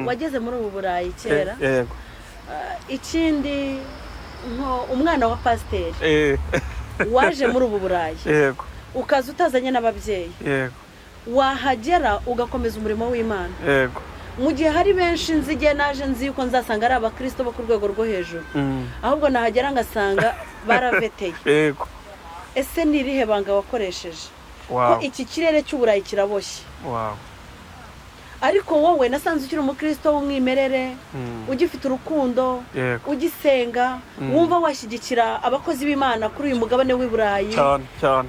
S1: wageze muri ubu Burayi kera.
S2: Yego.
S1: Ikindi nko umwana wa pasiteri waje muri ubu Burayi.
S2: Yego.
S1: Ukaza utazanye n'ababyeyi.
S2: Yego.
S1: Wahagera ugakomeza umurimo w'Imana.
S2: Yego.
S1: Mu gihe hari benshi nzige naje nzi yuko nzasanga ari abakristo bo ku rwego rwo hejuru, ahubwo nahagera ngasanga baraveteye.
S2: Yego.
S1: Ese ni irihe banga wakoresheje? Ko iki kirere cy'Uburayi kiraboshye.
S2: Wow.
S1: Ariko wowe nasanze ukiri umukristo w'umwimerere, ugifite urukundo, ugisenga, wumva washyigikira abakozi b'Imana kuri uyu mugabane w'i Burayi.
S2: Cyane cyane.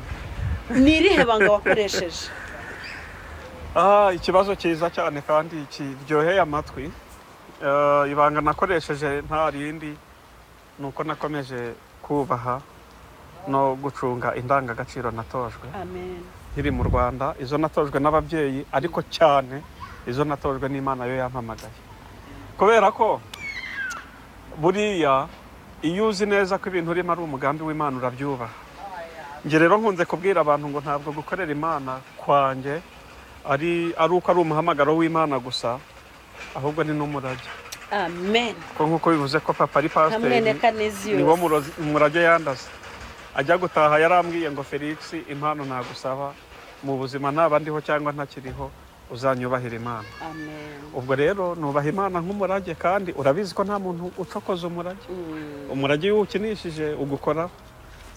S1: Ni irihe banga wakoresheje?
S2: Ikibazo cyiza cyane kandi kiryoheye amatwi. Ibanga nakoresheje nta rindi, nuko nakomeje kubaha no gucunga indangagaciro natojwe.
S1: Amen.
S2: Nkiri mu Rwanda, izo natojwe n'ababyeyi, ariko cyane izo natojwe n'Imana yo yampamagaye. Kubera ko buriya iyo uzi neza ko ibintu urimo ari umugambi w'Imana urabyubaha. Njye rero nkunze kubwira abantu ngo ntabwo gukorera Imana kwanjye ari uko ari umuhamagaro w'Imana gusa, ahubwo ni n'umurage.
S1: Amen.
S2: Ko nkuko bivuze ko papa ari pasiteri, niwo murage yandaze. Ajya gutaha yarambwiye ngo Felix, impano nagusaba mu buzima naba ndiho cyangwa ntakiriho, uzanyubahira Imana.
S1: Amen.
S2: Ubwo rero nubaha Imana nk'umurage, kandi urabizi ko nta muntu ucokoza umurage. Umurage iyo uwukinishije ugukoraho.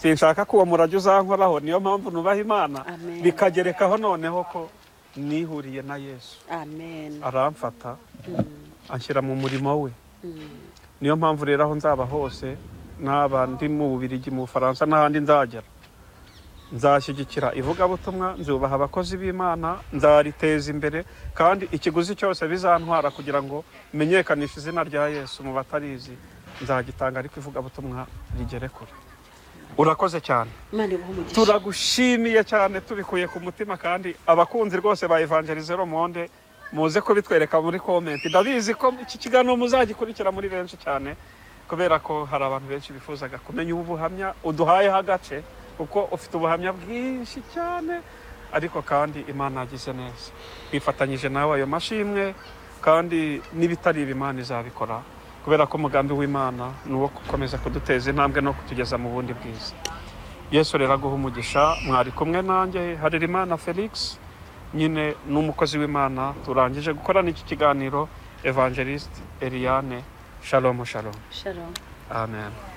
S2: Sinshaka ko uwo murage uzankoraho, niyo mpamvu nubaha Imana. Bikagerekaho noneho ko nihuriye na Yesu.
S1: Amen.
S2: Aramfata anshyira mu murimo we. Niyo mpamvu rero aho nzaba hose, naba ndi mu Bubiligi, mu Bufaransa n'ahandi nzagera, nzashyigikira ivugabutumwa, nzubaha abakozi b'Imana, nzariteza imbere, kandi ikiguzi cyose bizantwara kugira ngo menyekanishe izina rya Yesu mu batarizi, nzagitanga, ariko ivugabutumwa rigere kure. Urakoze cyane.
S1: Imana iguhe umugisha.
S2: Turagushimiye cyane tubikuye ku mutima, kandi abakunzi rwose ba Évangéliser le Monde muze kubitwereka muri comment. Ndabizi ko iki kiganiro muzagikurikira muri benshi cyane, kubera ko hari abantu benshi bifuzaga kumenya ubu buhamya uduhayeho agace, kuko ufite ubuhamya bwinshi cyane. Ariko kandi Imana yagize neza, twifatanyije nawe ayo mashimwe, kandi n'ibitari Imana izabikora, kubera ko umugambi w'Imana ni uwo gukomeza kuduteza intambwe no kutugeza mu bundi bwiza. Yesu rero aguha umugisha. Mwari kumwe nanjye Harerimana Felix, nyine n'umukozi w'Imana. Turangije gukorana iki kiganiro, Evangeliste Eliane. Shalom, shalom.
S1: Shalom.
S2: Amen.